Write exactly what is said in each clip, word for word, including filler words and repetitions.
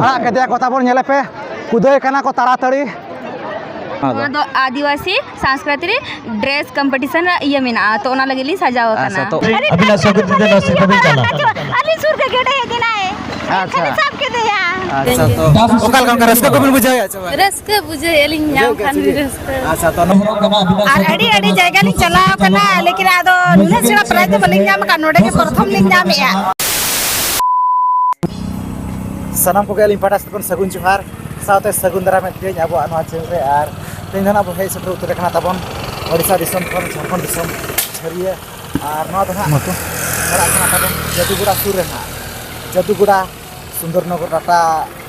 ᱟᱲᱟᱜ ᱠᱮᱫᱮᱭᱟ ᱠᱚ, ᱛᱟᱵᱚᱱ ᱧᱮᱞᱮ ᱯᱮ, ᱠᱩᱫᱟᱹᱭ ᱠᱟᱱᱟ ᱠᱚ ᱛᱟᱲᱟᱛᱟᱲᱤ᱾ ᱱᱚᱣᱟ ᱫᱚ ᱟᱹᱫᱤᱵᱟᱹᱥᱤ ᱥᱟᱝᱥᱠᱨᱤᱛᱤ ᱰᱨᱮᱥ ᱠᱚᱢᱯᱤᱴᱤᱥᱚᱱ ᱨᱮ ᱤᱭᱟᱹ ᱢᱮᱱᱟᱜᱼᱟ, ᱛᱚ ᱚᱱᱟ ᱞᱟᱹᱜᱤᱫ ᱞᱤᱧ ᱥᱟᱡᱟᱣ ᱟᱠᱟᱱᱟ᱾ ᱟᱪᱪᱷᱟ, ᱛᱚ ᱟᱹᱵᱤᱱᱟᱜ ᱥᱟᱹᱜᱩᱱ ᱛᱮ ᱱᱚᱣᱟ ᱥᱤᱨᱯᱟᱹ ᱵᱤᱱ ᱪᱟᱞᱟ᱾ ᱟᱹᱞᱤᱧ ᱥᱩᱨ ᱨᱮ ᱜᱮᱰᱮ ᱦᱮᱡ ᱮᱱᱟᱭ᱾ ᱟᱪᱪᱷᱟ᱾ ᱮᱱᱠᱷᱟᱱ ᱥᱟᱵ ᱠᱮᱫᱮᱭᱟ᱾ ᱟᱪᱪᱷᱟ, ᱛᱚ ᱚᱠᱟ ᱞᱮᱠᱟ ᱚᱱᱠᱟ ᱨᱟᱹᱥᱠᱟᱹ ᱠᱚᱵᱤᱱ ᱵᱩᱡᱷᱟᱹᱣᱮᱫᱼᱟ ᱪᱮ ᱵᱟᱝ? ᱨᱟᱹᱥᱠᱟᱹ ᱵᱩᱡᱷᱟᱹᱣᱮᱫᱼᱟ ᱞᱤᱧ, ᱧᱟᱢ ᱠᱷᱟᱱ ᱞᱤᱧ ᱨᱟᱹᱥᱠᱟᱹ᱾ ᱟᱪᱪᱷᱟ, ᱛᱚ ᱱᱚᱣᱟ ᱟᱨ ᱟᱹᱰᱤ ᱟᱹᱰᱤ ᱡᱟᱭᱜᱟ ᱞᱤᱧ ᱪᱟᱞᱟᱣ ᱠᱟᱱᱟ, ᱞᱮᱠᱤᱱ ᱟᱫᱚ ᱱᱩᱱᱟᱹᱜ ᱪᱮᱦᱨᱟ ᱯᱨᱟᱭᱤᱡᱽ ᱫᱚ ᱵᱟᱹᱞᱤᱧ ᱧᱟᱢ ᱟᱠᱟᱫ, ᱱᱚᱰᱮ ᱜᱮ ᱯᱨᱚᱛᱷᱚᱢ ᱞᱤᱧ ᱧᱟᱢᱮᱜᱼᱟ᱾ ᱥᱟᱱᱟᱢ ᱠᱚᱜᱮ ᱟᱹᱞᱤᱧ ᱯᱟᱦᱴᱟ ᱥᱮᱫ ᱠᱷᱚᱱ ᱥᱟᱹᱜᱩᱱ ᱡᱚᱦᱟᱨ, ᱥᱟᱶᱛᱮ ᱥᱟᱹᱜᱩᱱ ᱫᱟᱨᱟᱢᱮᱫ ᱯᱮᱭᱟᱧ ᱟᱵᱚᱣᱟᱜ ᱱᱚᱣᱟ ᱪᱮᱱᱮᱞ ᱨᱮ᱾ ᱟᱨ ᱛᱮᱦᱮᱧ ᱫᱚ ᱱᱟᱜ ᱵᱚ ᱦᱮᱡ ᱥᱮᱴᱮᱨ ᱩᱛᱟᱹᱨ ᱟᱠᱟᱱᱟ ᱛᱟᱵᱚᱱ ᱳᱰᱤᱥᱟ ᱫᱤᱥᱚᱢ ᱠᱷᱚᱱ ᱡᱷᱟᱲᱠᱷᱚᱸᱰ ᱫᱤᱥᱚᱢ ᱡᱷᱟᱹᱨᱤᱭᱟᱹ᱾ ᱟᱨ ᱱᱚᱣᱟ ᱫᱚ ᱱᱟᱜ ᱪᱟᱞᱟᱜ ᱠᱟᱱᱟ ᱛᱟᱵᱚᱱ ᱡᱟᱹᱫᱩᱜᱚᱲᱟ ᱥᱩᱨ ᱨᱮ ᱱᱟᱜ, ᱡᱟᱹᱫᱩᱜᱚᱲᱟ ᱥᱩᱱᱫᱚᱨᱱᱚᱜᱚᱨ ᱴᱟᱴᱟ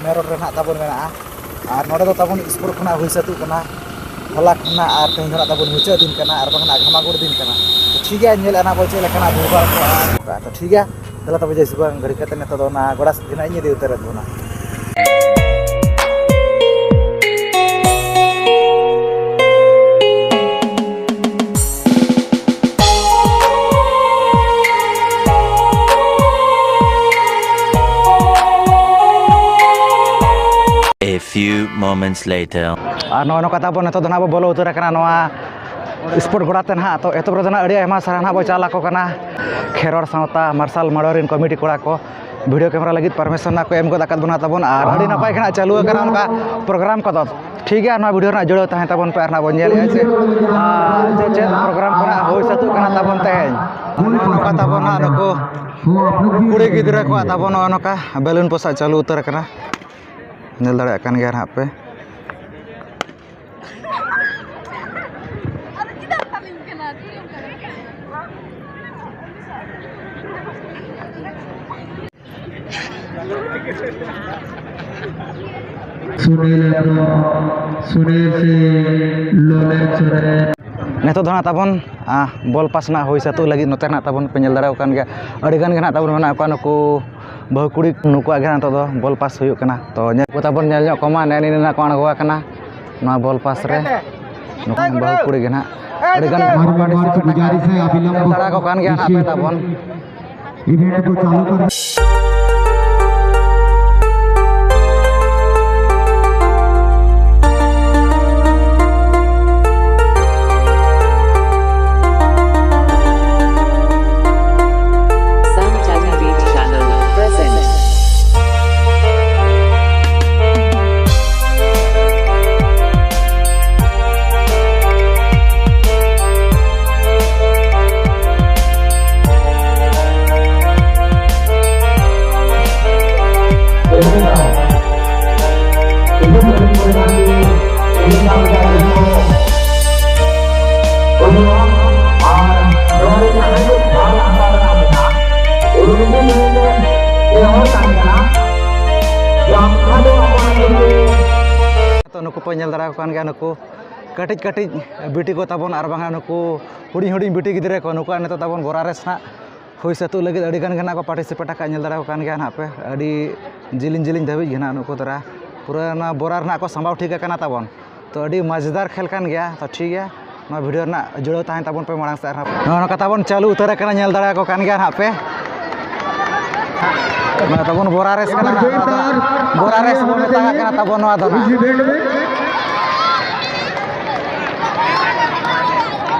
ᱢᱮᱱ ᱨᱳᱰ ᱨᱮ ᱱᱟᱜ ᱛᱟᱵᱚᱱ ᱢᱮᱱᱟᱜᱼᱟ᱾ ᱟᱨ ᱱᱚᱰᱮ ᱫᱚ ᱛᱟᱵᱚᱱ ᱥᱯᱳᱨᱴ ᱠᱷᱚᱱᱟᱜ ᱦᱩᱭ ᱥᱟᱹᱛᱚᱜ ᱠᱟᱱᱟ, ᱦᱚᱞᱟ ᱠᱷᱚᱱᱟᱜ, ᱟᱨ ᱛᱮᱦᱮᱧ ᱫᱚ ᱱᱟᱜ ᱛᱟᱵᱚᱱ ᱢᱩᱪᱟᱹᱫ ᱫᱤᱱ ᱠᱟᱱᱟ, ᱟᱨ ᱵᱟᱝ ᱱᱟᱜ ᱜᱷᱟᱢᱟᱜᱷᱩᱲ ᱫᱤᱱ ᱠᱟᱱᱟ᱾ ᱛᱚ ᱴᱷᱤᱠ ᱜᱮᱭᱟ, ᱧᱮᱞ ᱟᱱᱟ ᱵᱚ ᱪᱮᱫ ᱞᱮᱠᱟᱱᱟᱜ ᱵᱷᱤᱲ ᱵᱷᱟᱲ ᱠᱚ᱾ ᱟᱨ ᱛᱚ ᱴᱷᱤᱠ ᱜᱮᱭᱟ, ᱫᱮᱞᱟ ᱛᱚᱵᱮ ᱡᱟᱹᱥᱛᱤ ᱵᱟᱝ ᱜᱷᱟᱹᱲᱤ ᱠᱟᱛᱮ ᱱᱤᱛᱚᱜ ᱫᱚ ᱚᱱᱟ ᱜᱚᱰᱟ ᱥᱮᱫ ᱜᱮ ᱱᱟᱜ ᱤᱧ ᱤᱫᱤ ᱩᱛᱟᱹᱨᱮᱫ ᱵᱚᱱᱟ᱾ A few moments later. ᱟᱨ ᱱᱚᱜᱼᱚ ᱱᱚᱝᱠᱟ ᱛᱟᱵᱚᱱ ᱱᱤᱛᱚᱜ ᱫᱚ ᱱᱟᱜ ᱵᱚ ᱵᱚᱞᱚ ᱩᱛᱟᱹᱨ ᱟᱠᱟᱱᱟ ᱱᱚᱣᱟ ᱥᱯᱳᱨᱴ ᱜᱚᱲᱟ ᱛᱮ ᱱᱟᱦᱟᱜ᱾ ᱛᱚ ᱮᱛᱚᱦᱚᱵ ᱨᱮᱫᱚ ᱱᱟᱜ ᱟᱹᱰᱤ ᱟᱭᱢᱟ ᱥᱟᱨᱦᱟᱣ ᱱᱟᱜ ᱵᱚ ᱪᱟᱞ ᱟᱠᱚ ᱠᱟᱱᱟ ᱠᱷᱮᱨᱣᱟᱲ ᱥᱟᱶᱛᱟ ᱢᱟᱨᱥᱟᱞ ᱢᱟᱲᱣᱟᱨᱤᱱ ᱠᱚᱢᱤᱴᱤ ᱠᱚᱲᱟ ᱠᱚ, ᱵᱷᱤᱰᱤᱭᱳ ᱠᱮᱢᱮᱨᱟ ᱞᱟᱹᱜᱤᱫ ᱯᱟᱨᱢᱤᱥᱚᱱ ᱱᱟᱜ ᱠᱚ ᱮᱢ ᱜᱚᱫ ᱟᱠᱟᱫ ᱵᱚᱱᱟ ᱛᱟᱵᱚᱱ᱾ ᱟᱨ ᱟᱹᱰᱤ ᱱᱟᱯᱟᱭ ᱜᱮ ᱱᱟᱜ ᱪᱟᱹᱞᱩ ᱟᱠᱟᱱᱟ ᱚᱱᱠᱟ ᱯᱨᱳᱜᱨᱟᱢ ᱠᱚᱫᱚ᱾ ᱴᱷᱤᱠ ᱜᱮᱭᱟ, ᱱᱚᱣᱟ ᱵᱷᱤᱰᱤᱭᱳ ᱨᱮᱱᱟᱜ ᱡᱩᱲᱟᱹᱣ ᱛᱟᱦᱮᱸ ᱛᱟᱵᱚᱱ ᱯᱮ, ᱟᱨ ᱱᱟᱜ ᱵᱚᱱ ᱧᱮᱞᱮᱫᱼᱟ ᱡᱮ ᱟᱨ ᱪᱮᱫ ᱪᱮᱫ ᱯᱨᱳᱜᱨᱟᱢ ᱠᱚ ᱱᱟᱜ ᱦᱩᱭ ᱥᱟᱹᱛᱚᱜ ᱠᱟᱱᱟ ᱛᱟᱵᱚᱱ ᱛᱮᱦᱮᱧ᱾ ᱱᱚᱝᱠᱟ ᱛᱟᱵᱚᱱ ᱱᱟᱜ ᱱᱩᱠᱩ ᱠᱩᱲᱤ ᱜᱤᱫᱽᱨᱟᱹ ᱠᱚᱣᱟᱜ ᱛᱟᱵᱚᱱ ᱱᱚᱜᱼᱚ ᱱᱚᱝᱠᱟ ᱵᱮᱞᱩᱱ ᱯᱚᱥᱟᱜ ᱪᱟᱹᱞᱩ ᱩᱛᱟᱹᱨ ᱟᱠᱟᱱᱟ, ᱧᱮᱞ ᱫᱟᱲᱮᱭᱟᱜ ᱠᱟᱱ ᱜᱮᱭᱟ ᱱᱟᱦᱟᱜ ᱯᱮ᱾ ᱥᱩᱱᱤᱞ ᱦᱮᱢᱵᱨᱚᱢ, ᱥᱩᱱᱤᱞ ᱥᱤᱝ, ᱞᱚᱞᱮᱱ ᱥᱚᱨᱮᱱ᱾ ᱱᱤᱛᱚᱜ ᱫᱚ ᱱᱟᱜ ᱛᱟᱵᱚᱱ, ᱟ, ᱵᱚᱞ ᱯᱟᱥ ᱱᱟᱜ ᱦᱩᱭ ᱥᱟᱹᱛᱚᱜ ᱞᱟᱹᱜᱤᱫ ᱱᱚᱛᱮ ᱱᱟᱜ ᱛᱟᱵᱚᱱ ᱯᱮ ᱧᱮᱞ ᱫᱟᱲᱮᱭᱟᱠᱚ ᱠᱟᱱ ᱜᱮᱭᱟ᱾ ᱟᱹᱰᱤ ᱜᱟᱱ ᱜᱮ ᱱᱟᱜ ᱛᱟᱵᱚᱱ ᱢᱮᱱᱟᱜ ᱠᱚᱣᱟ ᱱᱩᱠᱩ ᱵᱟᱹᱦᱩ ᱠᱩᱲᱤ, ᱱᱩᱠᱩᱣᱟᱜ ᱜᱮ ᱱᱟᱜ ᱱᱤᱛᱚᱜ ᱫᱚ ᱵᱚᱞ ᱯᱟᱥ ᱦᱩᱭᱩᱜ ᱠᱟᱱᱟ᱾ ᱛᱚ ᱧᱮᱞ ᱠᱚ ᱛᱟᱵᱚᱱ, ᱧᱮᱞ ᱧᱚᱜ ᱠᱚᱢᱟ, ᱱᱮᱜᱼᱮ ᱱᱤᱱᱟᱹᱜ ᱠᱚ ᱟᱬᱜᱚ ᱟᱠᱟᱱᱟ ᱱᱚᱣᱟ ᱵᱚᱞ ᱯᱟᱥ ᱨᱮ᱾ ᱱᱩᱠᱩ ᱵᱟᱹᱦᱩ ᱠᱩᱲᱤ ᱜᱮ ᱱᱟᱜ ᱟᱹᱰᱤ ᱜᱟᱱ ᱠᱚ ᱯᱟᱨᱴᱤᱥᱤᱯᱮᱴ ᱟᱠᱟᱫᱟ᱾ ᱧᱮᱞ ᱫᱟᱲᱮᱭᱟᱠᱚ ᱠᱟᱱ ᱜᱮᱭᱟ ᱱᱟᱜ ᱯᱮ ᱛᱟᱵᱚᱱ᱾ ᱱᱩᱠᱩ ᱯᱮ ᱧᱮᱞ ᱫᱟᱲᱮᱭᱟᱠᱚ ᱠᱟᱱ ᱜᱮᱭᱟ, ᱱᱩᱠᱩ ᱠᱟᱹᱴᱤᱡ ᱠᱟᱹᱴᱤᱡ ᱵᱤᱴᱤ ᱠᱚ ᱛᱟᱵᱚᱱ ᱟᱨ ᱵᱟᱝᱟ ᱱᱩᱠᱩ ᱦᱩᱰᱤᱧ ᱦᱩᱰᱤᱧ ᱵᱤᱴᱤ ᱜᱤᱫᱽᱨᱟᱹ ᱠᱚ, ᱱᱩᱠᱩᱣᱟᱜ ᱱᱤᱛᱚᱜ ᱛᱟᱵᱚᱱ ᱵᱚᱨᱟ ᱨᱮᱥ ᱱᱟᱜ ᱦᱩᱭ ᱥᱟᱹᱛᱩᱜ ᱞᱟᱹᱜᱤᱫ ᱟᱹᱰᱤ ᱜᱟᱱ ᱜᱮ ᱱᱟᱜ ᱠᱚ ᱯᱟᱨᱴᱤᱥᱤᱯᱮᱴ ᱟᱠᱟᱫ, ᱧᱮᱞ ᱫᱟᱲᱮᱭᱟᱠᱚ ᱠᱟᱱ ᱜᱮᱭᱟ ᱱᱟᱜ ᱯᱮ, ᱟᱹᱰᱤ ᱡᱤᱞᱤᱧ ᱡᱤᱞᱤᱧ ᱫᱷᱟᱹᱵᱤᱡ ᱜᱮ ᱱᱟᱜ ᱱᱩᱠᱩ ᱫᱟᱨᱟ ᱯᱩᱨᱟᱹ ᱱᱚᱣᱟ ᱵᱚᱨᱟ ᱨᱮᱱᱟᱜ ᱠᱚ ᱥᱟᱢᱵᱟᱣ ᱴᱷᱤᱠ ᱟᱠᱟᱱᱟ ᱛᱟᱵᱚᱱ᱾ ᱛᱚ ᱟᱹᱰᱤ ᱢᱟᱡᱮᱫᱟᱨ ᱠᱷᱮᱞ ᱠᱟᱱ ᱜᱮᱭᱟ᱾ ᱛᱚ ᱴᱷᱤᱠ ᱜᱮᱭᱟ, ᱱᱚᱣᱟ ᱵᱷᱤᱰᱤᱭᱳ ᱨᱮᱱᱟᱜ ᱡᱩᱲᱟᱹᱣ ᱛᱟᱦᱮᱱ ᱛᱟᱵᱚᱱ ᱯᱮ ᱢᱟᱲᱟᱝ ᱥᱮᱫ ᱟᱨᱦᱚᱸ᱾ ᱱᱚᱜᱼᱚ ᱱᱚᱝᱠᱟ ᱛᱟᱵᱚᱱ ᱪᱟᱹᱞᱩ ᱩᱛᱟᱹᱨ ᱟᱠᱟᱱᱟ, ᱧᱮᱞ ᱫᱟᱲᱮᱭᱟᱠᱚ ᱠᱟᱱ ᱜᱮᱭᱟ ᱱᱟᱦᱟᱜ ᱯᱮ᱾ ᱱᱚᱣᱟ ᱛᱟᱵᱚᱱ ᱵᱚᱨᱟ ᱨᱮᱥ ᱠᱟᱱᱟ ᱱᱟᱦᱟᱜ, ᱱᱚᱣᱟ ᱫᱚ ᱵᱚᱨᱟ ᱨᱮᱥ ᱵᱚᱱ ᱢᱮᱛᱟᱜ ᱠᱟᱱᱟ ᱛᱟᱵᱚᱱ ᱱᱚᱣᱟ ᱫᱚ ᱱᱟᱦᱟᱜ᱾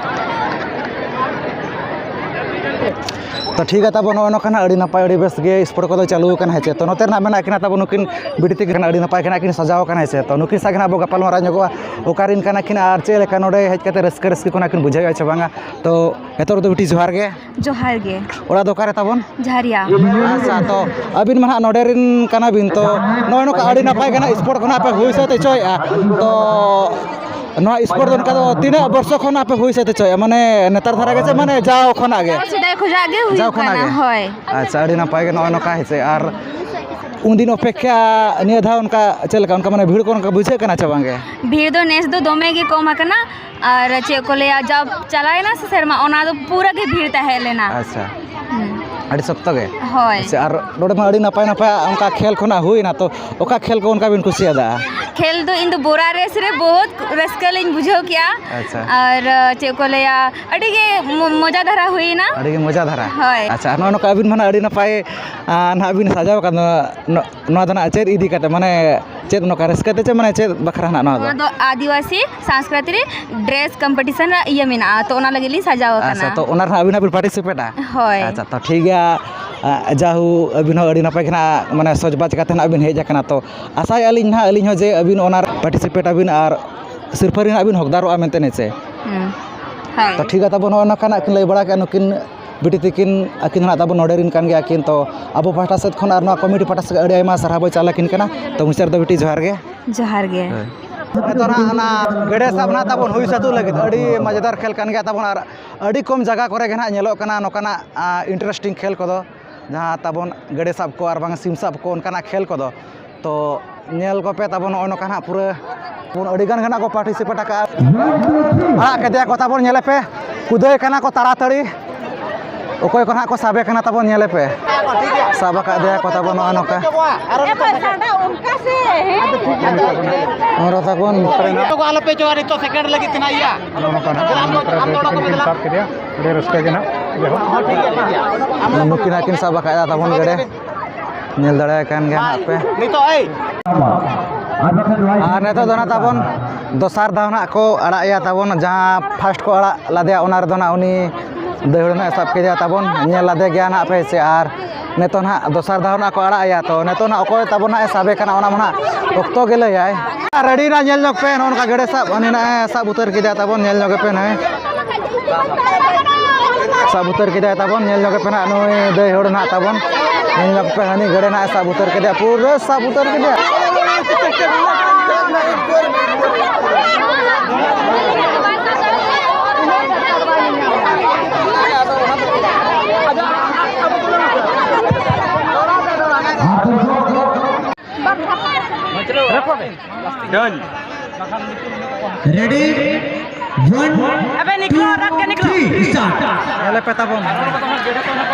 ᱛᱚ ᱴᱷᱤᱠ ᱜᱮᱭᱟ ᱛᱟᱵᱚᱱ, ᱱᱚᱜᱼᱚ ᱱᱚᱝᱠᱟ ᱱᱟᱦᱟᱜ ᱟᱹᱰᱤ ᱱᱟᱯᱟᱭ ᱟᱹᱰᱤ ᱵᱮᱥ ᱜᱮ ᱥᱯᱳᱨᱴ ᱠᱚᱫᱚ ᱪᱟᱹᱞᱩ ᱟᱠᱟᱱᱟ, ᱦᱮᱸ ᱪᱮ᱾ ᱛᱚ ᱱᱚᱛᱮ ᱨᱮᱱᱟᱜ ᱢᱮᱱᱟᱜ ᱠᱤᱱᱟ ᱛᱟᱵᱚᱱ ᱱᱩᱠᱤᱱ ᱵᱤᱴᱤ ᱛᱟᱹᱠᱤᱱ ᱟᱹᱰᱤ ᱱᱟᱯᱟᱭ ᱜᱮ ᱱᱟᱦᱟᱜ ᱠᱤᱱ ᱥᱟᱡᱟᱣ ᱟᱠᱟᱱᱟ, ᱦᱮᱸ ᱪᱮ᱾ ᱛᱚ ᱱᱩᱠᱤᱱ ᱥᱟᱶ ᱜᱮ ᱱᱟᱦᱟᱜ ᱵᱚ ᱜᱟᱯᱟᱞ ᱢᱟᱨᱟᱣ ᱧᱚᱜᱚᱜᱼᱟ, ᱚᱠᱟᱨᱮᱱ ᱠᱟᱱᱟ ᱠᱤᱱ ᱟᱨ ᱪᱮᱫ ᱞᱮᱠᱟ ᱱᱚᱰᱮ ᱦᱮᱡ ᱠᱟᱛᱮ ᱨᱟᱹᱥᱠᱟᱹ ᱨᱟᱹᱥᱠᱟᱹ ᱠᱚ ᱱᱟᱦᱟᱜ ᱠᱤᱱ ᱵᱩᱡᱷᱟᱹᱣᱮᱫᱼᱟ ᱪᱮ ᱵᱟᱝᱟ᱾ ᱛᱚ ᱱᱤᱛᱚᱜ ᱨᱮᱫᱚ ᱵᱤᱴᱤ ᱡᱚᱦᱟᱨ ᱜᱮ᱾ ᱡᱚᱦᱟᱨ ᱜᱮ᱾ ᱚᱲᱟᱜ ᱫᱚ ᱚᱠᱟᱨᱮ ᱛᱟᱵᱚᱱ? ᱡᱷᱟᱨᱤᱭᱟ᱾ ᱟᱪᱪᱷᱟ, ᱛᱚ ᱟᱹᱵᱤᱱ ᱢᱟ ᱱᱟᱦᱟᱜ ᱱᱚᱰᱮ ᱨᱮᱱ ᱠᱟᱱᱟ ᱵᱤᱱ, ᱛᱚ ᱱᱚᱜᱼᱚᱭ ᱱᱚᱝᱠᱟ ᱟᱹᱰᱤ ᱱᱟᱯᱟᱭ ᱜᱮ ᱱᱟᱦᱟᱜ ᱥᱯᱳᱨᱴ ᱠᱷᱚᱱᱟᱜ ᱯᱮ ᱦᱩᱭ ᱥᱟᱹᱛ ᱦᱚᱪᱚᱭᱮᱫᱼᱟ, ᱛᱚ ᱱᱚᱣᱟ ᱥᱯᱳᱨᱴ ᱫᱚ ᱚᱱᱠᱟ ᱫᱚ ᱛᱤᱱᱟᱹᱜ ᱵᱚᱨᱥᱚ ᱠᱷᱚᱱᱟᱜ ᱯᱮ ᱦᱩᱭ ᱥᱟᱹᱛ ᱦᱚᱪᱚᱭᱮᱫᱼᱟ? ᱢᱟᱱᱮ ᱱᱮᱛᱟᱨ ᱫᱷᱟᱨᱟ ᱜᱮ ᱥᱮ ᱢᱟᱱᱮ ᱡᱟᱣ ᱠᱷᱚᱱᱟᱜ ᱜᱮ? ᱥᱮᱫᱟᱭ ᱠᱷᱚᱱᱟᱜ ᱜᱮ ᱦᱩᱭᱩᱜ ᱡᱟᱣ ᱠᱷᱚᱱᱟᱜ ᱠᱟᱱᱟ, ᱜᱮ? ᱦᱳᱭ᱾ ᱟᱪᱪᱷᱟ, ᱟᱹᱰᱤ ᱱᱟᱯᱟᱭ ᱜᱮ ᱱᱚᱜᱼᱚᱭ ᱱᱚᱝᱠᱟ, ᱦᱮᱸ ᱥᱮ᱾ ᱟᱨ ᱩᱱᱫᱤᱱ ᱚᱯᱮᱠᱠᱷᱟ ᱱᱤᱭᱟᱹ ᱫᱷᱟᱣ ᱚᱱᱠᱟ ᱪᱮᱫ ᱞᱮᱠᱟ, ᱚᱱᱠᱟ ᱢᱟᱱᱮ ᱵᱷᱤᱲ ᱠᱚ ᱚᱱᱠᱟ ᱵᱩᱡᱷᱟᱹᱜ ᱠᱟᱱᱟ ᱪᱮ ᱵᱟᱝ ᱜᱮ? ᱵᱷᱤᱲ ᱫᱚ ᱱᱮᱥ ᱫᱚ ᱫᱚᱢᱮ ᱜᱮ ᱠᱚᱢ ᱟᱠᱟᱱᱟ᱾ ᱟᱨ ᱪᱮᱫ ᱠᱚ ᱞᱟᱹᱭᱟ, ᱡᱟ ᱪᱟᱞᱟᱣᱮᱱᱟ ᱥᱮ ᱥᱮᱨᱢᱟ, ᱚᱱᱟ ᱫᱚ ᱯᱩᱨᱟᱹ ᱜᱮ ᱵᱷᱤᱲ ᱛᱟᱦᱮᱸ ᱞᱮᱱᱟ᱾ ᱟᱪᱪᱷᱟ᱾ ᱦᱩᱸ᱾ ᱟᱹᱰᱤ ᱥᱚᱠᱛᱚ ᱜᱮ? ᱦᱳᱭ᱾ ᱟᱪᱪᱷᱟ, ᱟᱨ ᱱᱚᱰᱮ ᱢᱟ ᱟᱹᱰᱤ ᱱᱟᱯᱟᱭ ᱱᱟᱯᱟᱭ ᱚᱱᱠᱟ ᱠᱷᱮᱞ ᱠᱷᱚᱱᱟᱜ ᱦᱩᱭᱱᱟ, ᱛᱚ ᱚᱠᱟ ᱠᱷᱮᱞ ᱠᱚ ᱚᱱᱠᱟ ᱵᱤᱱ ᱠᱩᱥᱤᱭᱟᱫᱟ? ᱠᱷᱮᱞ ᱫᱚ ᱤᱧ ᱫᱚ ᱵᱚᱨᱟ ᱨᱮᱥ ᱨᱮ ᱵᱚᱦᱩᱛ ᱨᱟᱹᱥᱠᱟᱹ ᱞᱤᱧ ᱵᱩᱡᱷᱟᱹᱣ ᱠᱮᱜᱼᱟ᱾ ᱟᱪᱪᱷᱟ᱾ ᱟᱨ ᱪᱮᱫ ᱠᱚ ᱞᱟᱹᱭᱟ, ᱟᱹᱰᱤ ᱜᱮ ᱢᱚ-, ᱢᱚᱡᱟ ᱫᱷᱟᱨᱟ ᱦᱩᱭᱱᱟ᱾ ᱟᱹᱰᱤ ᱜᱮ ᱢᱚᱡᱟ ᱫᱷᱟᱨᱟ? ᱦᱳᱭ᱾ ᱟᱪᱪᱷᱟ, ᱟᱨ ᱱᱚᱜᱼᱚᱭ ᱱᱚᱝᱠᱟ ᱟᱹᱵᱤᱱ ᱢᱟ ᱱᱟᱜ ᱟᱹᱰᱤ ᱱᱟᱯᱟᱭ, ᱟᱨ, ᱱᱟᱦᱟᱜ ᱵᱤᱱ ᱥᱟᱡᱟᱣ ᱟᱠᱟᱫ ᱱᱚᱣᱟ, ᱱᱚᱣᱟ ᱫᱚ ᱱᱟᱦᱟᱜ ᱪᱮᱫ ᱤᱫᱤ ᱠᱟᱛᱮ, ᱢᱟᱱᱮ ᱪᱮᱫ ᱱᱚᱝᱠᱟ ᱨᱟᱹᱥᱠᱟᱹ ᱛᱮ ᱪᱮ ᱢᱟᱱᱮ ᱪᱮᱫ ᱵᱟᱠᱷᱨᱟ ᱱᱟᱦᱟᱜ ᱱᱚᱣᱟ ᱫᱚ? ᱱᱚᱣᱟ ᱫᱚ ᱟᱹᱫᱤᱵᱟᱹᱥᱤ ᱥᱟᱝᱥᱠᱨᱤᱛᱤᱠ ᱰᱨᱮᱥ ᱠᱚᱢᱯᱤᱴᱤᱥᱚᱱ ᱨᱮᱱᱟᱜ ᱤᱭᱟᱹ ᱢᱮᱱᱟᱜᱼᱟ, ᱛᱚ ᱚᱱᱟ ᱞᱟᱹᱜᱤᱫ ᱞᱤᱧ ᱥᱟᱡᱟᱣ ᱟᱠᱟᱱᱟ᱾ ᱟᱪᱪᱷᱟ, ᱛᱚ ᱚᱱᱟ ᱨᱮᱦᱚᱸ ᱟᱹᱵᱤᱱ ᱦᱚᱸ ᱵᱤᱱ ᱯᱟᱨᱴᱤᱥᱤᱯᱮᱴᱟ? ᱦᱳᱭ᱾ ᱟᱪᱪᱷᱟ, ᱛᱚ ᱴᱷᱤᱠ ᱜᱮᱭᱟ᱾ ᱟ, ᱡᱟᱦᱳ, ᱟᱹᱵᱤᱱ ᱦᱚᱸ ᱟᱹᱰᱤ ᱱᱟᱯᱟᱭ ᱜᱮ ᱱᱟᱦᱟᱜ ᱢᱟᱱᱮ ᱥᱚᱡᱽᱵᱟᱡᱽ ᱠᱟᱛᱮ ᱱᱟᱦᱟᱜ ᱵᱤᱱ ᱦᱮᱡ ᱟᱠᱟᱱᱟ, ᱛᱚ ᱟᱥᱟᱭᱮᱫᱼᱟ ᱞᱤᱧ ᱱᱟᱦᱟᱜ ᱟᱹᱞᱤᱧ ᱦᱚᱸ ᱡᱮ ᱟᱹᱵᱤᱱ ᱚᱱᱟ ᱯᱟᱨᱴᱤᱥᱤᱯᱮᱴ ᱟᱹᱵᱤᱱ ᱟᱨ ᱥᱤᱨᱯᱟᱹ ᱨᱮ ᱱᱟᱦᱟᱜ ᱵᱤᱱ ᱦᱚᱠᱫᱟᱨᱚᱜᱼᱟ ᱢᱮᱱᱛᱮ, ᱦᱮᱸ ᱥᱮ? ᱦᱩᱸ᱾ ᱦᱳᱭ᱾ ᱛᱚ ᱴᱷᱤᱠ ᱜᱮᱭᱟ, ᱛᱟᱵᱚ ᱱᱚᱜᱼᱚᱭ ᱱᱚᱝᱠᱟᱱᱟᱜ ᱠᱤᱱ ᱞᱟᱹᱭ ᱵᱟᱲᱟ ᱠᱮᱫᱼᱟ ᱱᱩᱠᱤᱱ ᱵᱤᱴᱤ ᱛᱤᱠᱤᱱ, ᱟᱹᱠᱤᱱ ᱦᱚᱸ ᱱᱟᱦᱟᱜ ᱛᱟᱵᱚ ᱱᱚᱰᱮ ᱨᱮᱱ ᱠᱟᱱ ᱜᱮᱭᱟ ᱠᱤᱱ, ᱛᱚ ᱟᱵᱚ ᱯᱟᱦᱴᱟ ᱥᱮᱫ ᱠᱷᱚᱱ ᱟᱨ ᱱᱚᱣᱟ ᱠᱚᱢᱤᱴᱤ ᱯᱟᱦᱴᱟ ᱥᱮᱫ ᱟᱹᱰᱤ ᱟᱭᱢᱟ ᱥᱟᱨᱦᱟᱣ ᱵᱚᱱ ᱪᱟᱞ ᱟᱹᱠᱤᱱ ᱠᱟᱱᱟ᱾ ᱛᱚ ᱢᱩᱪᱟᱹᱫ ᱨᱮᱫᱚ ᱵᱤᱴᱤ ᱡᱚᱦᱟᱨ ᱜᱮ᱾ ᱡᱚᱦᱟᱨ ᱜᱮ᱾ ᱦᱳᱭ᱾ ᱱᱤᱛᱚᱜ ᱱᱟᱦᱟᱜ ᱚᱱᱟ ᱜᱮᱰᱮ ᱥᱟᱵ ᱱᱟᱦᱟᱜ ᱛᱟᱵᱚᱱ ᱦᱩᱭ ᱥᱟᱹᱛᱩᱜ ᱞᱟᱹᱜᱤᱫ, ᱟᱹᱰᱤ ᱢᱟᱡᱮᱫᱟᱨ ᱠᱷᱮᱞ ᱠᱟᱱ ᱜᱮᱭᱟ ᱛᱟᱵᱚᱱ ᱟᱨ ᱟᱹᱰᱤ ᱠᱚᱢ ᱡᱟᱭᱜᱟ ᱠᱚᱨᱮ ᱜᱮ ᱱᱟᱦᱟᱜ ᱧᱮᱞᱚᱜ ᱠᱟᱱᱟ ᱱᱚᱝᱠᱟᱱᱟᱜ, ᱟ, ᱤᱱᱴᱟᱨᱮᱥᱴᱤᱝ ᱠᱷᱮᱞ ᱠᱚᱫᱚ, ᱡᱟᱦᱟᱸ ᱛᱟᱵᱚᱱ ᱜᱮᱰᱮ ᱥᱟᱵ ᱠᱚ ᱟᱨ ᱵᱟᱝ ᱥᱤᱢ ᱥᱟᱵ ᱠᱚ, ᱚᱱᱠᱟᱱᱟᱜ ᱠᱷᱮᱞ ᱠᱚᱫᱚ᱾ ᱛᱚ ᱧᱮᱞ ᱠᱚᱯᱮ ᱛᱟᱵᱚᱱ ᱱᱚᱜᱼᱚᱭ ᱱᱚᱝᱠᱟ ᱱᱟᱦᱟᱜ ᱯᱩᱨᱟᱹ ᱟᱹᱰᱤ ᱜᱟᱱ ᱜᱮ ᱱᱟᱜ ᱠᱚ ᱯᱟᱨᱴᱤᱥᱤᱯᱮᱴ ᱟᱠᱟᱫᱼᱟ᱾ ᱟᱲᱟᱜ ᱠᱮᱫᱮᱭᱟ ᱠᱚ ᱛᱟᱵᱚᱱ, ᱧᱮᱞᱮ ᱯᱮ, ᱠᱩᱫᱟᱹᱭ ᱠᱟᱱᱟ ᱠᱚ ᱛᱟᱲᱟᱛᱟᱲᱤ᱾ ᱚᱠᱚᱭ ᱠᱚ ᱱᱟᱜ ᱠᱚ ᱥᱟᱵᱮ ᱠᱟᱱᱟ ᱛᱟᱵᱚᱱ, ᱧᱮᱞᱮ ᱯᱮ, ᱥᱟᱵ ᱟᱠᱟᱫ ᱫᱮᱭᱟ ᱠᱚ ᱛᱟᱵᱚᱱ ᱱᱚᱜᱼᱚᱭ ᱱᱚᱝᱠᱟ᱾ ᱮ ᱵᱷᱟᱭ, ᱥᱟᱰᱟ ᱚᱱᱠᱟ ᱥᱮ, ᱦᱮᱸ? ᱚᱱᱟ ᱛᱟᱵᱚᱱ ᱟᱞᱚᱯᱮ ᱪᱚᱣᱟ, ᱱᱤᱛᱚᱜ ᱥᱮᱠᱮᱱᱰ ᱞᱟᱹᱜᱤᱫ ᱛᱮ ᱱᱟᱜ ᱤᱭᱟᱹ᱾ ᱱᱚᱜᱼᱚ ᱱᱚᱝᱠᱟ ᱱᱟᱜ ᱟᱢ ᱫᱚ, ᱟᱢ ᱫᱚ ᱚᱰᱚᱠ ᱠᱚᱢᱮ ᱫᱮᱞᱟ᱾ ᱥᱟᱵ ᱠᱮᱫᱮᱭᱟ, ᱟᱹᱰᱤ ᱨᱟᱹᱥᱠᱟᱹ ᱜᱮ ᱱᱟᱜ᱾ ᱡᱟᱭᱦᱳᱠ, ᱱᱩᱠᱤᱱ ᱦᱟᱸᱜ ᱠᱤᱱ ᱥᱟᱵ ᱟᱠᱟᱫᱼᱟ ᱛᱟᱵᱚᱱ ᱜᱮᱰᱮ᱾ ᱧᱮᱞ ᱫᱟᱲᱮᱭᱟᱜ ᱠᱟᱱ ᱜᱮᱭᱟ ᱦᱟᱸᱜ ᱯᱮ᱾ ᱱᱤᱛᱚᱜ, ᱮᱭ᱾ ᱟᱨ ᱱᱤᱛᱚᱜ ᱫᱚ ᱱᱟᱜ ᱛᱟᱵᱚᱱ ᱫᱚᱥᱟᱨ ᱫᱷᱟᱣ ᱱᱟᱜ ᱠᱚ ᱟᱲᱟᱜ ᱮᱭᱟ ᱛᱟᱵᱚᱱ, ᱡᱟᱦᱟᱸ ᱯᱷᱟᱥᱴ ᱠᱚ ᱟᱲᱟᱜ ᱞᱟᱫᱮᱭᱟ, ᱚᱱᱟ ᱨᱮᱫᱚ ᱱᱟᱜ ᱩᱱᱤ ᱫᱟᱹᱭᱦᱟᱹᱲ ᱱᱟᱜ ᱮ ᱥᱟᱵ ᱠᱮᱫᱮᱭᱟ ᱛᱟᱵᱚᱱ, ᱧᱮᱞ ᱞᱟᱫᱮ ᱜᱮᱭᱟ ᱱᱟᱜ ᱯᱮ ᱥᱮ᱾ ᱟᱨ ᱱᱤᱛᱚᱜ ᱱᱟᱜ ᱫᱚᱥᱟᱨ ᱫᱷᱟᱣ ᱱᱟᱜ ᱠᱚ ᱟᱲᱟᱜ ᱮᱭᱟ, ᱛᱚ ᱱᱤᱛᱚᱜ ᱱᱟᱜ ᱚᱠᱚᱭ ᱛᱟᱵᱚᱱ ᱱᱟᱜ ᱮ ᱥᱟᱵᱮ ᱠᱟᱱᱟ, ᱚᱱᱟ ᱢᱟ ᱱᱟᱜ ᱚᱠᱛᱚ ᱜᱮ ᱞᱟᱹᱭᱟᱭ᱾ ᱨᱮᱰᱤ ᱱᱟᱜ ᱧᱮᱞ ᱧᱚᱜ ᱯᱮ, ᱱᱚᱜᱼᱚ ᱱᱚᱝᱠᱟ ᱜᱮᱰᱮ ᱥᱟᱵ, ᱩᱱᱤ ᱱᱟᱜ ᱮ ᱥᱟᱵ ᱩᱛᱟᱹᱨ ᱠᱮᱫᱮᱭᱟ ᱛᱟᱵᱚᱱ, ᱧᱮᱞ ᱧᱚᱜ ᱯᱮ ᱱᱟᱜ᱾ ᱥᱟᱵ ᱩᱛᱟᱹᱨ ᱠᱮᱫᱟᱭ ᱛᱟᱵᱚᱱ, ᱧᱮᱞ ᱧᱚᱜ ᱯᱮ ᱱᱟᱜ ᱱᱩᱭ ᱫᱟᱹᱭ ᱦᱚᱲ ᱱᱟᱜ ᱛᱟᱵᱚᱱ, ᱧᱮᱞ ᱧᱚᱜ ᱯᱮ ᱦᱟᱹᱱᱤ ᱜᱮᱰᱮ ᱱᱟᱜ ᱮ ᱥᱟᱵ ᱩᱛᱟᱹᱨ ᱠᱮᱫᱮᱭᱟ, ᱯᱩᱨᱟᱹ ᱥᱟᱵ ᱩᱛᱟᱹᱨ ᱠᱮᱫᱮᱭᱟ᱾ Ready? One, अबे निकलो, रख के निकलो। Three, start. ᱧᱮᱞᱮ ᱯᱮ ᱛᱟᱵᱚᱱ,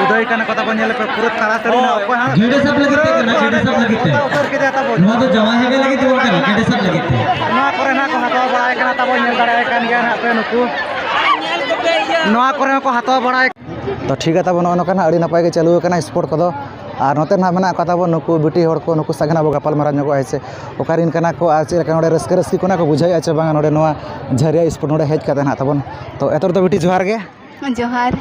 ᱩᱫᱟᱹᱭ ᱠᱟᱱᱟ ᱠᱚ ᱛᱟᱵᱚᱱ, ᱧᱮᱞᱮ ᱯᱮ ᱯᱩᱨᱟᱹ ᱛᱟᱲᱟᱛᱟᱲᱤ ᱱᱚᱣᱟ ᱚᱠᱚᱭ ᱦᱟᱸᱜ ᱜᱮᱰᱮ ᱥᱟᱵ ᱞᱟᱹᱜᱤᱫ ᱛᱮ ᱠᱟᱱᱟ, ᱜᱮᱰᱮ ᱥᱟᱵ ᱞᱟᱹᱜᱤᱫ ᱛᱮ᱾ ᱩᱛᱟᱹᱨ ᱠᱮᱫᱮᱭᱟ ᱛᱟᱵᱚᱱ᱾ ᱱᱚᱣᱟ ᱫᱚ ᱡᱟᱶᱟᱭ ᱦᱮᱵᱮ ᱞᱟᱹᱜᱤᱫ ᱫᱚ ᱵᱟᱝ ᱠᱟᱱᱟ, ᱜᱮᱰᱮ ᱥᱟᱵ ᱞᱟᱹᱜᱤᱫ ᱛᱮ᱾ ᱱᱚᱣᱟ ᱠᱚᱨᱮ ᱱᱟᱜ ᱠᱚ ᱦᱟᱛᱟᱣ ᱵᱟᱲᱟᱭ ᱠᱟᱱᱟ ᱛᱟᱵᱚᱱ, ᱧᱮᱞ ᱫᱟᱲᱮᱭᱟᱭ ᱠᱟᱱ ᱜᱮᱭᱟ ᱱᱟᱜ ᱯᱮ ᱱᱩᱠᱩ᱾ ᱱᱚᱣᱟ ᱠᱚᱨᱮ ᱦᱚᱸᱠᱚ ᱦᱟᱛᱟᱣ ᱵᱟᱲᱟᱭ᱾ ᱛᱚ ᱴᱷᱤᱠ ᱜᱮᱭᱟ ᱛᱟᱵᱚᱱ, ᱱᱚᱜᱼᱚ ᱱᱚᱝᱠᱟ ᱱᱟᱜ ᱟᱹᱰᱤ ᱱᱟᱯᱟᱭ ᱜᱮ ᱪᱟᱹᱞᱩ ᱟᱠᱟᱱᱟ ᱥᱯᱳᱨᱴ ᱠᱚᱫᱚ᱾ ᱟᱨ ᱱᱚᱛᱮ ᱱᱟᱦᱟᱜ ᱢᱮᱱᱟᱜ ᱠᱚᱣᱟ ᱛᱟᱵᱚᱱ ᱱᱩᱠᱩ ᱵᱤᱴᱤ ᱦᱚᱲ ᱠᱚ, ᱱᱩᱠᱩ ᱥᱟᱶ ᱜᱮ ᱱᱟᱦᱟᱜ ᱵᱚ ᱜᱟᱯᱟᱞ ᱢᱟᱨᱟᱣ ᱧᱚᱜᱚᱜᱼᱟ, ᱦᱮᱸ ᱥᱮ? ᱚᱠᱟ ᱨᱮᱱ ᱠᱟᱱᱟ ᱠᱚ ᱟᱨ ᱪᱮᱫ ᱞᱮᱠᱟ ᱱᱚᱰᱮ ᱨᱟᱹᱥᱠᱟᱹ ᱨᱟᱹᱥᱠᱤ ᱠᱚ ᱱᱟᱦᱟᱜ ᱠᱚ ᱵᱩᱡᱷᱟᱹᱣᱮᱫᱼᱟ ᱪᱮ ᱵᱟᱝᱟ ᱱᱚᱰᱮ ᱱᱚᱣᱟ ᱡᱷᱟᱹᱨᱤᱭᱟ ᱥᱯᱳᱨᱴ ᱱᱚᱰᱮ ᱦᱮᱡ ᱠᱟᱛᱮ ᱱᱟᱦᱟᱜ ᱛᱟᱵᱚᱱ᱾ ᱛᱚ ᱮᱛᱚᱦᱚᱵ ᱫᱚ ᱵᱤᱴᱤ ᱡᱚᱦᱟᱨ ᱜᱮ᱾ ᱡᱚᱦᱟᱨ᱾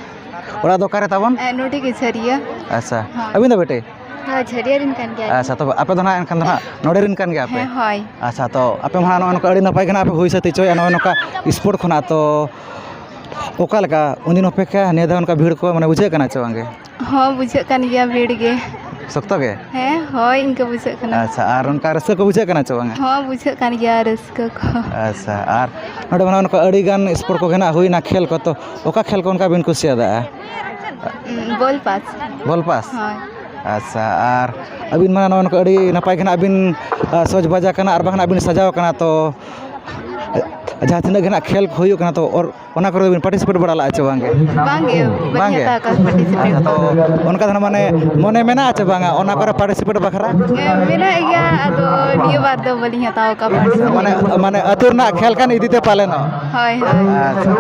ᱚᱲᱟᱜ ᱫᱚ ᱚᱠᱟᱨᱮ ᱛᱟᱵᱚᱱ? ᱮ, ᱱᱚᱰᱮ ᱜᱮ ᱡᱷᱟᱹᱨᱤᱭᱟᱹ᱾ ᱟᱪᱪᱷᱟ᱾ ᱦᱳᱭ᱾ ᱟᱹᱵᱤᱱ ᱫᱚ ᱵᱤᱴᱤ? ᱦᱳᱭ, ᱡᱷᱟᱹᱨᱤᱭᱟᱹ ᱨᱮᱱ ᱠᱟᱱ ᱜᱮᱭᱟ᱾ ᱟᱪᱪᱷᱟ, ᱛᱚᱵᱮ ᱟᱯᱮ ᱫᱚ ᱱᱟᱦᱟᱜ ᱮᱱᱠᱷᱟᱱ ᱫᱚ ᱱᱟᱦᱟᱜ ᱱᱚᱰᱮ ᱨᱮᱱ ᱠᱟᱱ ᱜᱮᱭᱟ ᱯᱮ? ᱦᱮᱸ, ᱦᱳᱭ᱾ ᱟᱪᱪᱷᱟ, ᱛᱚ ᱟᱯᱮ ᱢᱟ ᱱᱟᱦᱟᱜ ᱱᱚᱜᱼᱚᱭ ᱱᱚᱝᱠᱟ ᱟᱹᱰᱤ ᱱᱟᱯᱟᱭ ᱜᱮ ᱱᱟᱦᱟᱜ ᱯᱮ ᱦᱩᱭ ᱥᱟᱹᱛ ᱦᱚᱪᱚᱭᱮᱫᱼᱟ ᱱᱚᱜᱼᱚᱭ ᱱᱚᱝᱠᱟ ᱥᱯᱳᱨᱴ ᱠᱷᱚᱱᱟᱜ, ᱛᱚ ᱚᱠᱟ ᱞᱮᱠᱟ ᱩᱱᱫᱤᱱ ᱚᱯᱮᱠᱠᱷᱟ ᱱᱤᱭᱟᱹ ᱫᱷᱟᱣ ᱚᱱᱠᱟ ᱵᱷᱤᱲ ᱠᱚ ᱢᱟᱱᱮ ᱵᱩᱡᱷᱟᱹᱜ ᱠᱟᱱᱟ ᱪᱮ ᱵᱟᱝᱜᱮ? ᱦᱚᱸ, ᱵᱩᱡᱷᱟᱹᱜ ᱠᱟᱱ ᱜᱮᱭᱟ ᱵᱷᱤᱲ ᱜᱮ᱾ ᱥᱚᱠᱛᱚ ᱜᱮ? ᱦᱮᱸ, ᱦᱳᱭ, ᱤᱱᱠᱟᱹ ᱵᱩᱡᱷᱟᱹᱜ ᱠᱟᱱᱟ᱾ ᱟᱪᱪᱷᱟ, ᱟᱨ ᱚᱱᱠᱟ ᱨᱟᱹᱥᱠᱟᱹ ᱠᱚ ᱵᱩᱡᱷᱟᱹᱜ ᱠᱟᱱᱟ ᱪᱮ ᱵᱟᱝᱟ? ᱦᱚᱸ, ᱵᱩᱡᱷᱟᱹᱜ ᱠᱟᱱ ᱜᱮᱭᱟ ᱨᱟᱹᱥᱠᱟᱹ ᱠᱚ᱾ ᱟᱪᱪᱷᱟ, ᱟᱨ ᱱᱚᱰᱮ ᱢᱟ ᱱᱚᱝᱠᱟ ᱟᱹᱰᱤ ᱜᱟᱱ ᱥᱯᱳᱨᱴ ᱠᱚᱜᱮ ᱱᱟᱜ ᱦᱩᱭᱱᱟ, ᱠᱷᱮᱞ ᱠᱚ, ᱛᱚ ᱚᱠᱟ ᱠᱷᱮᱞ ᱠᱚ ᱚᱱᱠᱟ ᱵᱤᱱ ᱠᱩᱥᱤᱭᱟᱫᱟ? ᱩᱸ, ᱵᱚᱞ ᱯᱟᱥ᱾ ᱵᱚᱞ ᱯᱟᱥ? ᱦᱳᱭ᱾ ᱟᱪᱪᱷᱟ, ᱟᱨ ᱟᱹᱵᱤᱱ ᱢᱟ ᱱᱚᱜᱼᱚ ᱱᱚᱝᱠᱟ ᱟᱹᱰᱤ ᱱᱟᱯᱟᱭ ᱜᱮ ᱱᱟᱜ ᱵᱤᱱ, ᱟ, ᱥᱚᱡᱽ ᱵᱟᱡᱟ ᱠᱟᱱᱟ ᱟᱨ ᱵᱟᱝ ᱱᱟᱜ ᱵᱤᱱ ᱥᱟᱡᱟᱣ ᱠᱟᱱᱟ, ᱛᱚ ᱡᱟᱦᱟᱸ ᱛᱤᱱᱟᱹᱜ ᱜᱮ ᱱᱟᱜ ᱠᱷᱮᱞ ᱠᱚ ᱦᱩᱭᱩᱜ ᱠᱟᱱᱟ, ᱛᱚ ᱚᱨ-, ᱚᱱᱟ ᱠᱚᱨᱮ ᱵᱤᱱ ᱯᱟᱨᱴᱤᱥᱤᱯᱮᱴ ᱵᱟᱲᱟ ᱞᱟᱜᱼᱟ ᱪᱮ ᱵᱟᱝ ᱜᱮ? ᱵᱟᱝ ᱜᱮ, ᱵᱟᱹᱧ ᱵᱟᱝ ᱜᱮ? ᱦᱟᱛᱟᱣ ᱟᱠᱟᱫᱟ ᱯᱟᱨᱴᱤᱥᱤᱯᱮᱴ᱾ ᱟᱪᱪᱷᱟ, ᱛᱚ ᱚᱱᱠᱟ ᱫᱚ ᱱᱟᱜ ᱢᱟᱱᱮ ᱢᱚᱱᱮ ᱢᱮᱱᱟᱜᱼᱟ ᱪᱮ ᱵᱟᱝᱟ ᱚᱱᱟ ᱠᱚᱨᱮ ᱯᱟᱨᱴᱤᱥᱤᱯᱮᱴ ᱵᱟᱠᱷᱨᱟ? ᱦᱮᱸ, ᱢᱮᱱᱟᱜ ᱜᱮᱭᱟ, ᱟᱫᱚ ᱱᱤᱭᱟᱹ ᱵᱟᱨ ᱫᱚ ᱵᱟᱹᱞᱤᱧ ᱦᱟᱛᱟᱣ ᱟᱠᱟᱫ ᱯᱟᱨᱴᱤᱥᱤᱯᱮᱴ᱾ ᱢᱟᱱᱮ, ᱢᱟᱱᱮ ᱟᱹᱛᱩ ᱨᱮᱱᱟᱜ ᱠᱷᱮᱞ ᱠᱟᱱ ᱤᱫᱤ ᱛᱮ ᱯᱟᱞᱮᱱᱚᱜ? ᱦᱳᱭ, ᱦᱳᱭ᱾ ᱟᱪᱪᱷᱟ,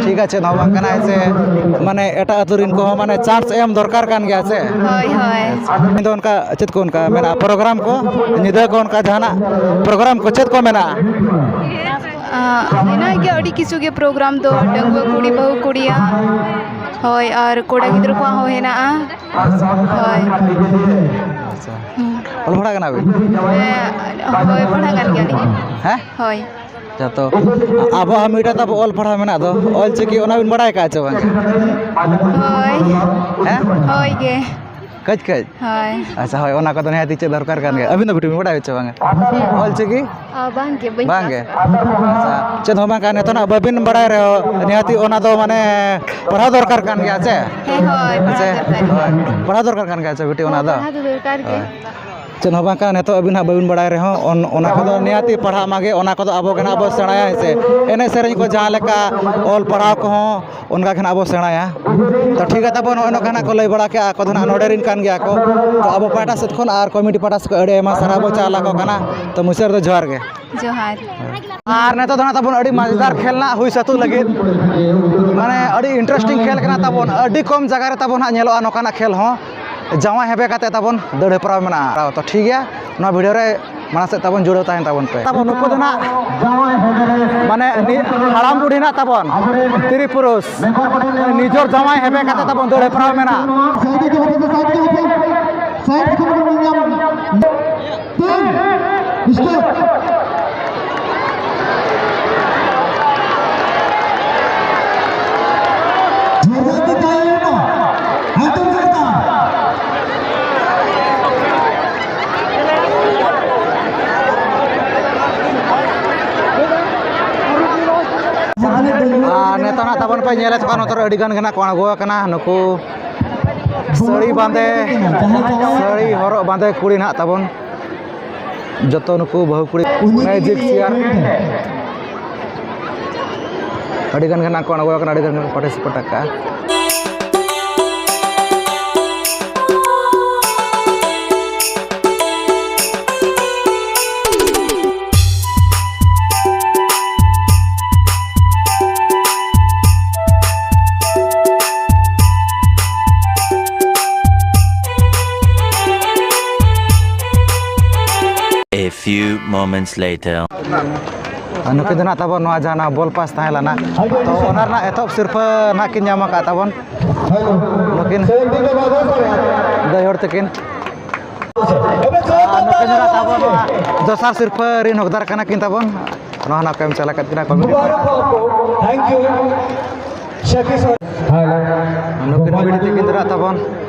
ᱴᱷᱤᱠ ᱟᱪᱷᱮ, ᱱᱚᱣᱟ ᱵᱟᱝ ᱠᱟᱱᱟ ᱡᱮ ᱢᱟᱱᱮ ᱮᱴᱟᱜ ᱟᱹᱛᱩ ᱨᱮᱱ ᱠᱚᱦᱚᱸ ᱢᱟᱱᱮ ᱪᱟᱱᱥ ᱮᱢ ᱫᱚᱨᱠᱟᱨ ᱠᱟᱱ ᱜᱮᱭᱟ ᱥᱮ? ᱦᱳᱭ, ᱦᱳᱭ᱾ ᱟᱪᱪᱷᱟ, ᱢᱮᱱᱫᱚ ᱚᱱᱠᱟ ᱪᱮᱫ ᱠᱚ ᱚᱱᱠᱟ ᱢᱮᱱᱟᱜᱼᱟ, ᱯᱨᱳᱜᱨᱟᱢ ᱠᱚ, ᱧᱤᱫᱟᱹ ᱠᱚ ᱚᱱᱠᱟ ᱡᱟᱦᱟᱱᱟᱜ ᱯᱨᱳᱜᱨᱟᱢ ᱠᱚ ᱪᱮᱫ ᱠᱚ ᱢᱮᱱᱟᱜᱼᱟ? ᱟᱸ, ᱢᱮᱱᱟᱜ ᱜᱮᱭᱟ ᱟᱹᱰᱤ ᱠᱤᱪᱷᱩ ᱜᱮ ᱯᱨᱳᱜᱨᱟᱢ ᱫᱚ, ᱰᱟᱺᱜᱩᱣᱟᱹ ᱠᱩᱲᱤ ᱵᱟᱹᱦᱩ ᱠᱩᱲᱤᱭᱟᱜ, ᱦᱳᱭ, ᱟᱨ ᱠᱚᱲᱟ ᱜᱤᱫᱽᱨᱟᱹ ᱠᱚᱣᱟᱜ ᱦᱚᱸ ᱦᱮᱱᱟᱜᱼᱟ᱾ ᱦᱳᱭ᱾ ᱟᱪᱪᱷᱟ᱾ ᱦᱩᱸ᱾ ᱚᱞ ᱯᱟᱲᱦᱟᱜ ᱠᱟᱱᱟ ᱵᱤᱱ? ᱦᱮᱸ, ᱦᱳᱭ, ᱯᱟᱲᱦᱟᱜ ᱠᱟᱱ ᱜᱮᱭᱟᱞᱤᱧ᱾ ᱦᱮᱸ? ᱦᱳᱭ᱾ ᱟᱪᱪᱷᱟ, ᱛᱚ ᱟᱵᱚᱣᱟᱜ ᱢᱤᱫᱴᱟᱝ ᱛᱟᱵᱚ ᱚᱞ ᱯᱟᱲᱦᱟᱣ ᱢᱮᱱᱟᱜ ᱫᱚ, ᱚᱞ ᱪᱤᱠᱤ, ᱚᱱᱟ ᱵᱤᱱ ᱵᱟᱲᱟᱭ ᱠᱟᱜᱼᱟ ᱪᱮ ᱵᱟᱝ? ᱦᱳᱭ᱾ ᱦᱮᱸ? ᱦᱳᱭ ᱜᱮ᱾ ᱠᱟᱹᱡ ᱠᱟᱹᱡ? ᱦᱳᱭ᱾ ᱟᱪᱪᱷᱟ, ᱦᱳᱭ, ᱚᱱᱟ ᱠᱚᱫᱚ ᱱᱤᱦᱟᱹᱛᱤ ᱪᱮᱫ ᱫᱚᱨᱠᱟᱨ ᱠᱟᱱ ᱜᱮᱭᱟ᱾ ᱟᱹᱵᱤᱱ ᱫᱚ ᱵᱤᱴᱤ ᱵᱤᱱ ᱵᱟᱲᱟᱭᱟ ᱪᱮ ᱵᱟᱝᱟ? ᱚᱞ ᱪᱤᱠᱤ? ᱚ, ᱵᱟᱝ ᱜᱮ, ᱵᱟᱹᱧ ᱵᱟᱝ ᱜᱮ? ᱯᱟᱥ ᱟᱠᱟᱫᱟ᱾ ᱟᱪᱪᱷᱟ, ᱪᱮᱫ ᱦᱚᱸ ᱵᱟᱝ ᱠᱟᱱᱟ, ᱱᱤᱛᱚᱜ ᱱᱟᱜ ᱵᱟᱹᱵᱤᱱ ᱵᱟᱲᱟᱭ ᱨᱮᱦᱚᱸ ᱱᱤᱦᱟᱹᱛᱤ ᱚᱱᱟ ᱫᱚ ᱢᱟᱱᱮ ᱯᱟᱲᱦᱟᱣ ᱫᱚᱨᱠᱟᱨ ᱠᱟᱱ ᱜᱮᱭᱟ ᱪᱮ? ᱦᱮᱸ, ᱦᱳᱭ, ᱯᱟᱲᱦᱟᱣ ᱦᱮᱸ ᱪᱮ? ᱫᱚᱨᱠᱟᱨ ᱜᱮ᱾ ᱦᱳᱭ, ᱯᱟᱲᱦᱟᱣ ᱫᱚᱨᱠᱟᱨ ᱠᱟᱱ ᱜᱮᱭᱟ ᱪᱮ ᱵᱤᱴᱤ ᱚᱱᱟ ᱫᱚ? ᱯᱟᱲᱦᱟᱣ ᱫᱚ ᱫᱚᱨᱠᱟᱨ ᱜᱮ᱾ ᱦᱳᱭ᱾ ᱪᱮᱫ ᱦᱚᱸ ᱵᱟᱝ ᱠᱟᱱᱟ, ᱱᱤᱛᱚᱜ ᱟᱹᱵᱤᱱ ᱦᱟᱸᱜ ᱵᱟᱹᱵᱤᱱ ᱵᱟᱲᱟᱭ ᱨᱮᱦᱚᱸ ᱚᱱ-, ᱚᱱᱟ ᱠᱚᱫᱚ ᱱᱤᱦᱟᱹᱛᱤ ᱯᱟᱲᱦᱟᱜ ᱢᱟᱜᱮ, ᱚᱱᱟ ᱠᱚᱫᱚ ᱟᱵᱚ ᱜᱮ ᱱᱟᱜ ᱵᱚ ᱥᱮᱬᱟᱭᱟ, ᱦᱮᱸ ᱥᱮ? ᱮᱱᱮᱡ ᱥᱮᱨᱮᱧ ᱠᱚ ᱡᱟᱦᱟᱸ ᱞᱮᱠᱟ, ᱚᱞ ᱯᱟᱲᱦᱟᱣ ᱠᱚᱦᱚᱸ ᱚᱱᱠᱟ ᱜᱮ ᱱᱟᱜ ᱵᱚ ᱥᱮᱬᱟᱭᱟ᱾ ᱛᱚ ᱴᱷᱤᱠ ᱜᱮᱭᱟ ᱛᱟᱵᱚ, ᱱᱚᱜᱼᱚᱭ ᱱᱚᱝᱠᱟ ᱱᱟᱜ ᱠᱚ ᱞᱟᱹᱭ ᱵᱟᱲᱟ ᱠᱮᱜᱼᱟ, ᱟᱠᱚ ᱫᱚ ᱱᱟᱜ ᱱᱚᱰᱮ ᱨᱮᱱ ᱠᱟᱱ ᱜᱮᱭᱟ ᱠᱚ᱾ ᱛᱚ ᱟᱵᱚ ᱯᱟᱦᱴᱟ ᱥᱮᱫ ᱠᱷᱚᱱ ᱟᱨ ᱠᱚᱢᱤᱴᱤ ᱯᱟᱦᱴᱟ ᱥᱮᱫ ᱠᱷᱚᱱ ᱟᱹᱰᱤ ᱟᱭᱢᱟ ᱥᱟᱨᱦᱟᱣ ᱵᱚ ᱪᱟᱞ ᱟᱠᱚ ᱠᱟᱱᱟ᱾ ᱛᱚ ᱢᱩᱪᱟᱹᱫ ᱨᱮᱫᱚ ᱡᱚᱦᱟᱨ ᱜᱮ᱾ ᱡᱚᱦᱟᱨ᱾ ᱟᱨ ᱱᱤᱛᱚᱜ ᱫᱚ ᱱᱟᱜ ᱛᱟᱵᱚᱱ ᱟᱹᱰᱤ ᱢᱟᱡᱮᱫᱟᱨ ᱠᱷᱮᱞ ᱱᱟᱜ ᱦᱩᱭ ᱥᱟᱹᱛᱩᱜ ᱞᱟᱹᱜᱤᱫ, ᱢᱟᱱᱮ ᱟᱹᱰᱤ interesting ᱠᱷᱮᱞ ᱠᱟᱱᱟ ᱛᱟᱵᱚᱱ᱾ ᱟᱹᱰᱤ ᱠᱚᱢ ᱡᱟᱭᱜᱟ ᱨᱮ ᱛᱟᱵᱚᱱ ᱦᱟᱸᱜ ᱧᱮᱞᱚᱜᱼᱟ ᱱᱚᱝᱠᱟᱱᱟᱜ ᱠᱷᱮᱞ ᱦᱚᱸ, ᱡᱟᱶᱟᱭ ᱦᱮᱵᱮ ᱠᱟᱛᱮ ᱛᱟᱵᱚᱱ ᱫᱟᱹᱲ ᱦᱮᱯᱨᱟᱣ ᱢᱮᱱᱟᱜᱼᱟ᱾ ᱛᱚ ᱴᱷᱤᱠ ᱜᱮᱭᱟ, ᱱᱚᱣᱟ video ᱨᱮ ᱢᱟᱲᱟᱝ ᱥᱮᱫ ᱛᱟᱵᱚᱱ ᱡᱩᱲᱟᱹᱣ ᱛᱟᱦᱮᱱ ᱛᱟᱵᱚᱱ ᱯᱮ᱾ ᱛᱟᱵᱚᱱ ᱱᱩᱠᱩ ᱫᱚ ᱱᱟᱜ ᱢᱟᱱᱮ ᱱᱤ-, ᱦᱟᱲᱟᱢ ᱵᱩᱰᱷᱤ ᱱᱟᱜ ᱛᱟᱵᱚᱱ ᱛᱤᱨᱤ ᱯᱩᱨᱩᱥ ᱱᱤᱡᱚᱨ ᱡᱟᱶᱟᱭ ᱦᱮᱵᱮ ᱠᱟᱛᱮ ᱛᱟᱵᱚᱱ ᱫᱟᱹᱲ ᱦᱮᱯᱨᱟᱣ ᱢᱮᱱᱟᱜᱼᱟ᱾ ᱟᱨ ᱱᱤᱛᱚᱜ ᱱᱟᱜ ᱛᱟᱵᱚᱱ ᱯᱮ ᱧᱮᱞᱮᱫ ᱠᱚᱣᱟ, ᱱᱚᱛᱮ ᱨᱮ ᱟᱹᱰᱤ ᱜᱟᱱ ᱜᱮ ᱱᱟᱜ ᱠᱚ ᱟᱬᱜᱚ ᱟᱠᱟᱱᱟ᱾ ᱱᱩᱠᱩ ᱥᱟᱹᱲᱤ ᱵᱟᱸᱫᱮ, ᱥᱟᱹᱲᱤ ᱦᱚᱨᱚᱜ ᱵᱟᱸᱫᱮ ᱠᱩᱲᱤ ᱱᱟᱦᱟᱜ ᱛᱟᱵᱚᱱ᱾ ᱡᱚᱛᱚ ᱱᱩᱠᱩ ᱵᱟᱹᱦᱩ ᱠᱩᱲᱤ ᱢᱮᱡᱤᱠ ᱪᱮᱭᱟᱨ᱾ ᱟᱹᱰᱤ ᱜᱟᱱ ᱜᱮ ᱱᱟᱜ ᱠᱚ ᱟᱬᱜᱚ ᱟᱠᱟᱱᱟ, ᱟᱹᱰᱤ ᱜᱟᱱ ᱜᱮ ᱯᱟᱨᱴᱤᱥᱤᱯᱮᱴ ᱟᱠᱟᱫᱼᱟ᱾ A few moments later. ᱟᱨ ᱱᱩᱠᱤᱱ ᱫᱚ ᱱᱟᱜ ᱛᱟᱵᱚᱱ ᱱᱚᱣᱟ ᱡᱟᱦᱟᱸ ᱱᱟᱜ ᱵᱚᱞ ᱯᱟᱥ ᱛᱟᱦᱮᱸ ᱞᱮᱱᱟ, ᱛᱚ ᱚᱱᱟ ᱨᱮᱱᱟᱜ ᱮᱛᱚᱦᱚᱵ ᱥᱤᱨᱯᱷᱟᱹ ᱱᱟᱜ ᱠᱤᱱ ᱧᱟᱢ ᱟᱠᱟᱫ ᱛᱟᱵᱚᱱ ᱱᱩᱠᱤᱱ ᱫᱟᱹᱭ ᱦᱚᱲ ᱛᱟᱹᱠᱤᱱ᱾ ᱟᱨ ᱱᱩᱠᱤᱱ ᱫᱚ ᱱᱟᱜ ᱛᱟᱵᱚᱱ ᱱᱚᱣᱟ ᱫᱚᱥᱟᱨ ᱥᱤᱨᱯᱷᱟᱹ ᱨᱤᱱ ᱦᱚᱠᱫᱟᱨ ᱠᱟᱱᱟ ᱠᱤᱱ ᱛᱟᱵᱚᱱ᱾ ᱱᱚᱣᱟ ᱱᱟᱜ ᱠᱚ ᱮᱢ ᱪᱟᱞ ᱟᱠᱟᱫ ᱠᱤᱱᱟ ᱠᱚᱢᱤᱴᱤ ᱯᱟᱦᱴᱟ᱾ ᱱᱩᱠᱤᱱ ᱵᱤᱴᱤ ᱛᱟᱹᱠᱤᱱ ᱫᱚ ᱱᱟᱜ ᱛᱟᱵᱚᱱ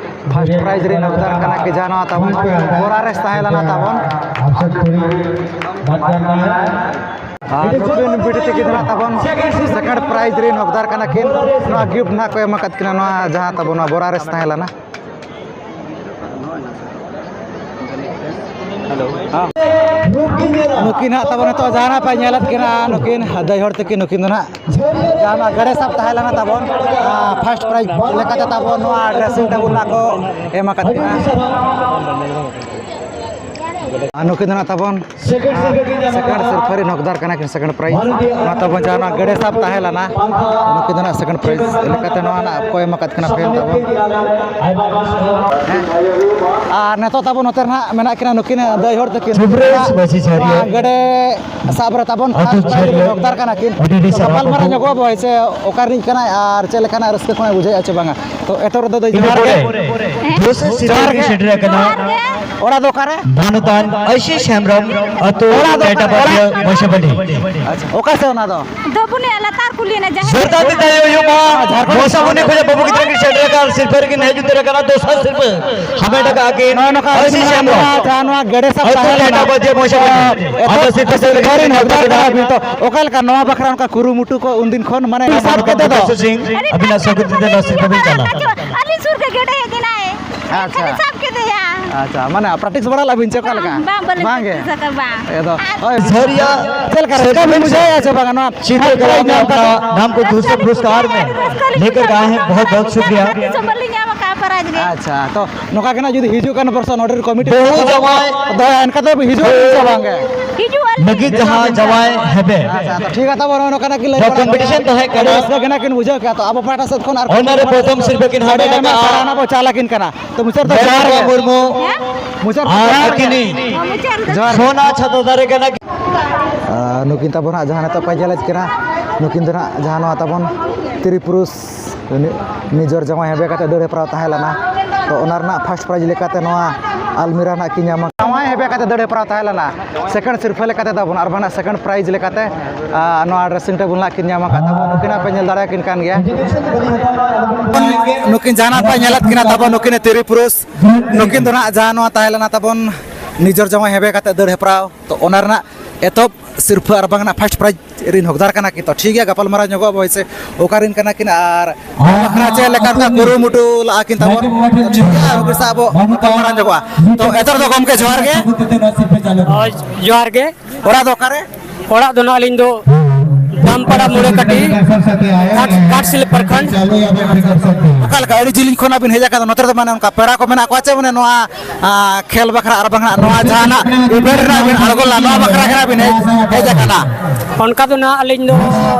ᱯᱷᱟᱥᱴ ᱯᱨᱟᱭᱤᱡᱽ ᱨᱤᱱ ᱦᱚᱠᱫᱟᱨ ᱠᱟᱱᱟ ᱠᱤ, ᱡᱟᱦᱟᱸ ᱱᱚᱣᱟ ᱛᱟᱵᱚᱱ ᱵᱚᱨᱟ ᱨᱮᱥ ᱛᱟᱦᱮᱸ ᱞᱮᱱᱟ ᱛᱟᱵᱚᱱ᱾ ᱟᱨ ᱱᱩᱠᱤᱱ ᱵᱤᱴᱤ ᱛᱟᱹᱠᱤᱱ ᱫᱚ ᱱᱟᱜ ᱛᱟᱵᱚᱱ ᱥᱮᱠᱮᱱᱰ ᱯᱨᱟᱭᱤᱡᱽ ᱨᱤᱱ ᱦᱚᱠᱫᱟᱨ ᱠᱟᱱᱟ ᱠᱤᱱ᱾ ᱱᱚᱣᱟ ᱜᱤᱯᱷᱴ ᱱᱟᱜ ᱠᱚ ᱮᱢ ᱟᱠᱟᱫ ᱠᱤᱱᱟ, ᱱᱚᱣᱟ ᱡᱟᱦᱟᱸ ᱛᱟᱵᱚᱱ ᱱᱚᱣᱟ ᱵᱚᱨᱟ ᱨᱮᱥ ᱛᱟᱦᱮᱸ ᱞᱮᱱᱟ᱾ ᱱᱩᱠᱤᱱ ᱦᱟᱸᱜ ᱛᱟᱵᱚᱱ ᱱᱤᱛᱚᱜ ᱡᱟᱦᱟᱱᱟᱜ ᱯᱮ ᱧᱮᱞᱮᱫ ᱠᱤᱱᱟ, ᱱᱩᱠᱤᱱ ᱫᱟᱹᱭ ᱦᱚᱲ ᱛᱟᱹᱠᱤᱱ, ᱱᱩᱠᱤᱱ ᱫᱚ ᱱᱟᱜ ᱡᱟᱦᱟᱸ ᱱᱚᱣᱟ ᱜᱮᱲᱮ ᱥᱟᱵ ᱛᱟᱦᱮᱸ ᱞᱮᱱᱟ ᱛᱟᱵᱚᱱ, ᱯᱷᱟᱥᱴ ᱯᱨᱟᱭᱤᱡᱽ ᱞᱮᱠᱟᱛᱮ ᱛᱟᱵᱚᱱ ᱱᱚᱣᱟ ᱰᱨᱮᱥᱤᱝ ᱴᱮᱵᱩᱞ ᱱᱟᱜ ᱠᱚ ᱮᱢ ᱟᱠᱟᱫ ᱠᱤᱱᱟ᱾ ᱟᱨ ᱱᱩᱠᱤᱱ ᱫᱚ ᱱᱟᱜ ᱛᱟᱵᱚᱱ ᱥᱮᱠᱮᱱᱰ ᱥᱤᱨᱯᱷᱟᱹ ᱨᱤᱱ ᱦᱚᱠᱫᱟᱨ ᱠᱟᱱᱟ ᱠᱤᱱ, ᱥᱮᱠᱮᱱᱰ ᱯᱨᱟᱭᱤᱡᱽ᱾ ᱱᱚᱣᱟ ᱛᱟᱵᱚᱱ ᱡᱟᱦᱟᱸ ᱱᱚᱣᱟ ᱜᱮᱲᱮ ᱥᱟᱵ ᱛᱟᱦᱮᱸ ᱞᱮᱱᱟ, ᱱᱩᱠᱤᱱ ᱫᱚ ᱱᱟᱜ ᱥᱮᱠᱮᱱᱰ ᱯᱨᱟᱭᱤᱡᱽ ᱞᱮᱠᱟᱛᱮ ᱱᱚᱣᱟ ᱱᱟᱜ ᱠᱚ ᱮᱢ ᱟᱠᱟᱫ ᱠᱤᱱᱟ ᱯᱷᱮᱱ ᱛᱟᱵᱚᱱ᱾ ᱦᱮᱸ᱾ ᱟᱨ ᱱᱤᱛᱚᱜ ᱛᱟᱵᱚᱱ ᱱᱚᱛᱮ ᱨᱮ ᱱᱟᱜ ᱢᱮᱱᱟᱜ ᱠᱤᱱᱟ ᱱᱩᱠᱤᱱ ᱫᱟᱹᱭ ᱦᱚᱲ ᱛᱟᱹᱠᱤᱱ᱾ ᱥᱩᱵᱨᱮᱥ ᱢᱟᱹᱡᱷᱤ ᱡᱷᱟᱹᱨᱤᱭᱟᱹ᱾ ᱱᱚᱣᱟ ᱜᱮᱲᱮ ᱥᱟᱵ ᱨᱮ ᱛᱟᱵᱚᱱ ᱟᱹᱛᱩ ᱯᱷᱟᱥᱴ ᱯᱨᱟᱭᱤᱡᱽ ᱡᱷᱟᱹᱨᱤᱭᱟᱹ᱾ ᱨᱤᱱ ᱦᱚᱠᱫᱟᱨ ᱠᱟᱱᱟ ᱠᱤᱱ᱾ ᱟᱹᱰᱤ ᱟᱹᱰᱤ ᱛᱚ ᱥᱟᱨᱦᱟᱣ ᱜᱟᱯᱟᱞ ᱢᱟᱨᱟᱣ ᱠᱚ᱾ ᱧᱚᱜᱚᱜ ᱟᱵᱚ, ᱦᱳᱭ ᱥᱮ, ᱚᱠᱟ ᱨᱤᱱᱤᱡ ᱠᱟᱱᱟᱭ ᱟᱨ ᱪᱮᱫ ᱞᱮᱠᱟᱱᱟᱜ ᱨᱟᱹᱥᱠᱟᱹ ᱠᱚ ᱵᱩᱡᱷᱟᱹᱣᱮᱫᱼᱟ ᱪᱮ ᱵᱟᱝᱟ᱾ ᱛᱚ ᱮᱛᱚᱦᱚᱵ ᱨᱮᱫᱚ ᱫᱟᱹᱭ ᱤᱱᱟᱹ ᱡᱚᱦᱟᱨ ᱜᱮ᱾ ᱯᱚᱨᱮ ᱫᱚᱥᱟᱨ ᱥᱤᱨᱯᱟᱹ ᱡᱚᱦᱟᱨ ᱜᱮ᱾ ᱥᱮᱴᱮᱨ ᱟᱠᱟᱱᱟ᱾ ᱡᱚᱦᱟᱨ ᱜᱮ᱾ ᱚᱲᱟᱜ ᱫᱚ ᱚᱠᱟᱨᱮ? ᱵᱷᱟᱱᱩᱫᱟᱱ ᱟᱭᱥᱤ ᱦᱮᱢᱵᱨᱚᱢ ᱟᱹᱛᱩ ᱚᱲᱟᱜ ᱫᱚ ᱚᱠᱟᱨᱮ? ᱴᱮᱴᱟᱯᱟᱛᱷᱤᱭᱟᱹ ᱢᱚᱭᱥᱟᱵᱟᱱᱰᱤ᱾ ᱟᱪᱪᱷᱟ, ᱚᱠᱟ ᱥᱮᱫ ᱚᱱᱟ ᱫᱚ? ᱫᱚᱵᱩᱱᱤ ᱞᱟᱛᱟᱨ ᱠᱩᱞᱦᱤ ᱚᱱᱟ ᱡᱟᱦᱮᱨ ᱡᱳᱨᱫᱟᱨ ᱛᱮ ᱛᱟᱞᱤ ᱦᱩᱭᱩᱜ ᱢᱟ᱾ ᱡᱷᱟᱲᱠᱷᱚᱸᱰ ᱢᱚᱭᱥᱟᱵᱟᱱᱰᱤ ᱠᱷᱚᱱ ᱵᱟᱹᱵᱩ ᱜᱤᱫᱽᱨᱟᱹ ᱠᱤᱱ ᱥᱮᱴᱮᱨ ᱟᱠᱟᱱ, ᱥᱤᱨᱯᱟᱹ ᱨᱮᱠᱤᱱ ᱦᱮᱡ ᱩᱛᱟᱹᱨ ᱟᱠᱟᱱᱟ, ᱫᱚᱥᱟᱨ ᱥᱤᱨᱯᱟᱹ ᱦᱟᱢᱮᱴ ᱟᱠᱟᱫ ᱠᱤᱱ᱾ ᱱᱚᱜᱼᱚᱭ ᱱᱚᱝᱠᱟ ᱟᱹᱭᱥᱤ ᱟᱹᱰᱤ ᱢᱟᱨᱟᱝ ᱦᱮᱢᱵᱨᱚᱢ᱾ ᱡᱟᱦᱟᱸ ᱱᱚᱣᱟ ᱜᱮᱲᱮ ᱥᱟᱵ ᱟᱹᱛᱩ ᱛᱟᱦᱮᱸ ᱞᱮᱱᱟ᱾ ᱴᱮᱴᱟᱯᱟᱛᱷᱤᱭᱟᱹ ᱢᱚᱭᱥᱟᱵᱟᱱᱰᱤ᱾ ᱟᱫᱚ ᱥᱤᱨᱯᱟᱹ ᱥᱤᱨᱯᱟᱹ ᱨᱮᱱ ᱦᱚᱠᱫᱟᱨ ᱠᱟᱱᱟ ᱵᱤᱱ ᱛᱚ, ᱚᱠᱟ ᱞᱮᱠᱟ ᱱᱚᱣᱟ ᱵᱟᱠᱷᱨᱟ ᱚᱱᱠᱟ ᱠᱩᱨᱩᱢᱩᱴᱩ ᱠᱚ ᱩᱱᱫᱤᱱ ᱠᱷᱚᱱ, ᱢᱟᱱᱮ ᱥᱟᱵ ᱠᱟᱛᱮ ᱫᱚ? ᱥᱤᱝ, ᱟᱹᱵᱤᱱᱟᱜ ᱥᱟᱹᱜᱩᱱ ᱛᱮ ᱱᱚᱣᱟ ᱥᱤᱨᱯᱟᱹ ᱵᱤᱱ ᱪᱟᱞᱟ᱾ ᱟᱹᱞᱤᱧ ᱥᱩᱨ ᱜᱮ ᱜᱮᱰᱮ ᱦᱮᱡ ᱮᱱᱟ᱾ ᱟᱪᱪᱷᱟ᱾ ᱥᱟᱵ ᱠᱮᱫᱮᱭᱟ᱾ ᱟᱪᱪᱷᱟ, ᱢᱟᱱᱮ practice ᱵᱟᱲᱟ ᱞᱟᱜ ᱵᱤᱱ ᱪᱮ ᱚᱠᱟ ᱞᱮᱠᱟ? ᱵᱟᱝ, ᱵᱟᱹᱞᱤᱧ ᱵᱟᱝ ᱜᱮ? Practice ᱟᱠᱟᱫᱟ, ᱵᱟᱝ᱾ ᱮᱫᱚ, ᱦᱳᱭ᱾ ᱡᱷᱟᱹᱨᱤᱭᱟ ᱪᱮᱫ ᱞᱮᱠᱟ ᱨᱟᱹᱥᱠᱟᱹ ᱵᱤᱱ ᱵᱩᱡᱷᱟᱹᱣᱮᱫᱼᱟ ᱥᱮ ᱵᱟᱝᱟ ᱱᱚᱣᱟ ᱪᱤᱛᱟᱹᱨ ᱠᱚ ᱧᱟᱢ ᱠᱟᱛᱮ? नाम को दूसरे पुरस्कार में लेकर के आए हैं। बहुत बहुत शुक्रिया। ᱵᱟᱹᱞᱤᱧ ᱧᱟᱢ ᱟᱠᱟᱫᱼᱟ prize ᱜᱮ᱾ ᱟᱪᱪᱷᱟ, ᱛᱚ ᱱᱚᱝᱠᱟ ᱜᱮ ᱱᱟᱜ ᱡᱩᱫᱤ ᱦᱤᱡᱩᱜ ᱠᱟᱱ ᱵᱚᱨᱥᱚ ᱱᱚᱰᱮ ᱨᱮ committee ᱵᱟᱹᱦᱩ ᱡᱟᱶᱟᱭ ᱫᱚ ᱮᱱᱠᱟ ᱛᱮ ᱦᱤᱡᱩᱜ ᱟᱵᱤᱱ ᱥᱮ ᱵᱟᱝ ᱜᱮ? ᱦᱤᱡᱩᱜ ᱟᱞᱮ᱾ ᱞᱟᱹᱜᱤᱫ ᱡᱟᱦᱟᱸ ᱡᱟᱶᱟᱭ ᱦᱮᱵᱮ᱾ ᱟᱪᱪᱷᱟ, ᱛᱚ ᱴᱷᱤᱠ ᱜᱮᱭᱟ, ᱛᱟᱵᱚᱱ ᱱᱚᱜᱼᱚᱭ ᱱᱚᱝᱠᱟᱱᱟᱜ ᱠᱤᱱ ᱞᱟᱹᱭ ᱵᱟᱲᱟ ᱠᱮᱫᱟ᱾ ᱱᱚᱣᱟ competition ᱛᱟᱦᱮᱸ ᱠᱟᱱᱟ᱾ ᱟᱹᱰᱤ ᱨᱟᱹᱥᱠᱟᱹ ᱜᱮ ᱱᱟᱜ ᱠᱤᱱ ᱵᱩᱡᱷᱟᱹᱣ ᱠᱮᱫᱟ᱾ ᱛᱚ ᱟᱵᱚ ᱯᱟᱦᱴᱟ ᱥᱮᱫ ᱠᱷᱚᱱ ᱟᱨ ᱚᱱᱟ ᱨᱮ ᱯᱨᱚᱛᱷᱚᱢ ᱥᱤᱨᱯᱟᱹ ᱠᱤᱱ ᱟᱹᱰᱤ ᱦᱟᱢᱮᱴ ᱟᱭᱢᱟ ᱟᱠᱟᱫᱼᱟ᱾ ᱥᱟᱨᱦᱟᱣ ᱵᱚᱱ ᱪᱟᱞ ᱟᱹᱠᱤᱱ ᱠᱟᱱᱟ᱾ ᱛᱚ ᱢᱩᱪᱟᱹᱫ ᱫᱚ ᱡᱚᱦᱟᱨ ᱜᱮ᱾ ᱢᱩᱨᱢᱩ ᱦᱮᱸ? ᱢᱩᱪᱟᱹᱫ ᱫᱚ ᱟᱨ ᱡᱚᱦᱟᱨ ᱜᱮ᱾ ᱟᱹᱠᱤᱱᱤᱡ ᱦᱮᱸ, ᱢᱩᱪᱟᱹᱫ ᱨᱮᱫᱚ ᱥᱚᱱᱟ ᱪᱷᱟᱛᱟ ᱫᱟᱨᱮ ᱠᱟᱱᱟ ᱠᱤᱱ᱾ ᱟᱨ ᱱᱩᱠᱤᱱ ᱛᱟᱵᱚᱱ ᱦᱟᱸᱜ ᱡᱟᱦᱟᱸ ᱱᱤᱛᱚᱜ ᱠᱚ ᱧᱮᱞᱮᱫ ᱠᱤᱱᱟ, ᱱᱩᱠᱤᱱ ᱫᱚ ᱦᱟᱸᱜ ᱡᱟᱦᱟᱸ ᱱᱚᱣᱟ ᱛᱟᱵᱚᱱ ᱛᱤᱨᱤ ᱯᱩᱨᱩᱥ ᱱᱤ-, ᱱᱤᱡᱚᱨ ᱡᱟᱶᱟᱭ ᱦᱮᱵᱮ ᱠᱟᱛᱮ ᱫᱟᱹᱲ ᱦᱮᱯᱨᱟᱣ ᱛᱟᱦᱮᱸ ᱞᱮᱱᱟ᱾ ᱛᱚ ᱚᱱᱟ ᱨᱮᱱᱟᱜ first prize ᱞᱮᱠᱟᱛᱮ ᱱᱚᱣᱟ ᱟᱞᱢᱤᱨᱟ ᱱᱟᱜ ᱠᱤᱱ ᱧᱟᱢᱟ᱾ ᱡᱟᱶᱟᱭ ᱦᱮᱵᱮ ᱠᱟᱛᱮ ᱫᱟᱹᱲ ᱦᱮᱯᱨᱟᱣ ᱛᱟᱦᱮᱸ ᱞᱮᱱᱟ᱾ Second ᱥᱤᱨᱯᱷᱟᱹ ᱞᱮᱠᱟᱛᱮ ᱛᱟᱵᱚᱱ ᱟᱨ ᱵᱟᱝ second prize ᱞᱮᱠᱟᱛᱮ, ᱟ, ᱱᱚᱣᱟ dressing table ᱱᱟᱜ ᱠᱤᱱ ᱧᱟᱢ ᱟᱠᱟᱫ ᱛᱟᱵᱚᱱ᱾ ᱱᱩᱠᱤᱱᱟᱜ ᱯᱮ ᱧᱮᱞ ᱫᱟᱲᱮᱭᱟᱠᱤᱱ ᱠᱟᱱ ᱜᱮᱭᱟ᱾ ᱱᱩᱠᱤᱱ ᱡᱟᱦᱟᱱᱟᱜ ᱯᱮ ᱧᱮᱞᱮᱫ ᱠᱤᱱᱟ ᱛᱟᱵᱚᱱ, ᱱᱩᱠᱤᱱ ᱛᱤᱨᱤ ᱯᱩᱨᱩᱥ, ᱱᱩᱠᱤᱱ ᱫᱚ ᱱᱟᱜ ᱡᱟᱦᱟᱸ ᱱᱚᱣᱟ ᱛᱟᱦᱮᱸ ᱞᱮᱱᱟ ᱛᱟᱵᱚᱱ ᱱᱤᱡᱚᱨ ᱡᱟᱶᱟᱭ ᱦᱮᱵᱮ ᱠᱟᱛᱮ ᱫᱟᱹᱲ ᱦᱮᱯᱨᱟᱣ, ᱛᱚ ᱚᱱᱟ ᱨᱮᱱᱟᱜ ᱮᱛᱚᱦᱚᱵ ᱥᱤᱨᱯᱷᱟᱹ ᱟᱨ ᱵᱟᱝ ᱱᱟᱜ first prize ᱨᱤᱱ ᱦᱚᱠᱫᱟᱨ ᱠᱟᱱᱟ ᱠᱤᱱ᱾ ᱛᱚ ᱴᱷᱤᱠ ᱜᱮᱭᱟ, ᱜᱟᱯᱟᱞᱢᱟᱨᱟᱣ ᱧᱚᱜᱚᱜ ᱟᱵᱚ ᱦᱳᱭ ᱥᱮ, ᱚᱠᱟ ᱨᱤᱱ ᱠᱟᱱᱟ ᱠᱤᱱ ᱟᱨ ᱵᱟᱠᱷᱨᱟ ᱪᱮᱫ ᱞᱮᱠᱟ ᱚᱱᱠᱟ ᱠᱩᱨᱩᱢᱩᱴᱩ ᱞᱟᱜᱼᱟ ᱠᱤᱱ ᱛᱟᱵᱚᱱ᱾ ᱴᱷᱤᱠ ᱜᱮᱭᱟ, ᱩᱱᱠᱤᱱ ᱥᱟᱶ ᱟᱵᱚ ᱜᱟᱯᱟᱞᱢᱟᱨᱟᱣ ᱧᱚᱜᱚᱜᱼᱟ᱾ ᱛᱚ ᱮᱛᱚᱦᱚᱵ ᱫᱚ ᱜᱚᱢᱠᱮ ᱡᱚᱦᱟᱨ ᱜᱮ᱾ ᱦᱳᱭ, ᱡᱚᱦᱟᱨ ᱜᱮ᱾ ᱚᱲᱟᱜ ᱫᱚ ᱚᱠᱟᱨᱮ? ᱚᱲᱟᱜ ᱫᱚ ᱱᱟᱜ ᱟᱹᱞᱤᱧ ᱫᱚ ᱫᱟᱢᱯᱟᱲᱟ ᱢᱩᱲᱟᱹᱠᱟᱹᱴᱤ, ᱜᱷᱟᱴ-, ᱜᱷᱟᱴᱥᱤᱞᱟᱹ ᱯᱨᱚᱠᱷᱚᱸᱰ᱾ ᱚᱠᱟ ᱞᱮᱠᱟ ᱟᱹᱰᱤ ᱡᱤᱞᱤᱧ ᱠᱷᱚᱱᱟᱜ ᱵᱤᱱ ᱦᱮᱡ ᱟᱠᱟᱫᱟ? ᱱᱚᱛᱮ ᱨᱮᱫᱚ ᱢᱟᱱᱮ ᱚᱱᱠᱟ ᱯᱮᱲᱟ ᱠᱚ ᱢᱮᱱᱟᱜ ᱠᱚᱣᱟ ᱪᱮ ᱢᱟᱱᱮ ᱱᱚᱣᱟ, ᱟ, ᱠᱷᱮᱞ ᱵᱟᱠᱷᱨᱟ ᱟᱨ ᱵᱟᱝ ᱱᱚᱣᱟ ᱡᱟᱦᱟᱱᱟᱜ event ᱨᱮᱱᱟᱜ ᱵᱤᱱ ᱟᱬᱜᱚ ᱞᱮᱱᱟ, ᱱᱚᱣᱟ ᱵᱟᱠᱷᱨᱟ ᱜᱮ ᱱᱟᱜ ᱵᱤᱱ ᱦᱮᱡ, ᱦᱮᱡ ᱟᱠᱟᱱᱟ? ᱚᱱᱠᱟ ᱫᱚ ᱱᱟᱜ ᱟᱹᱞᱤᱧ ᱫᱚ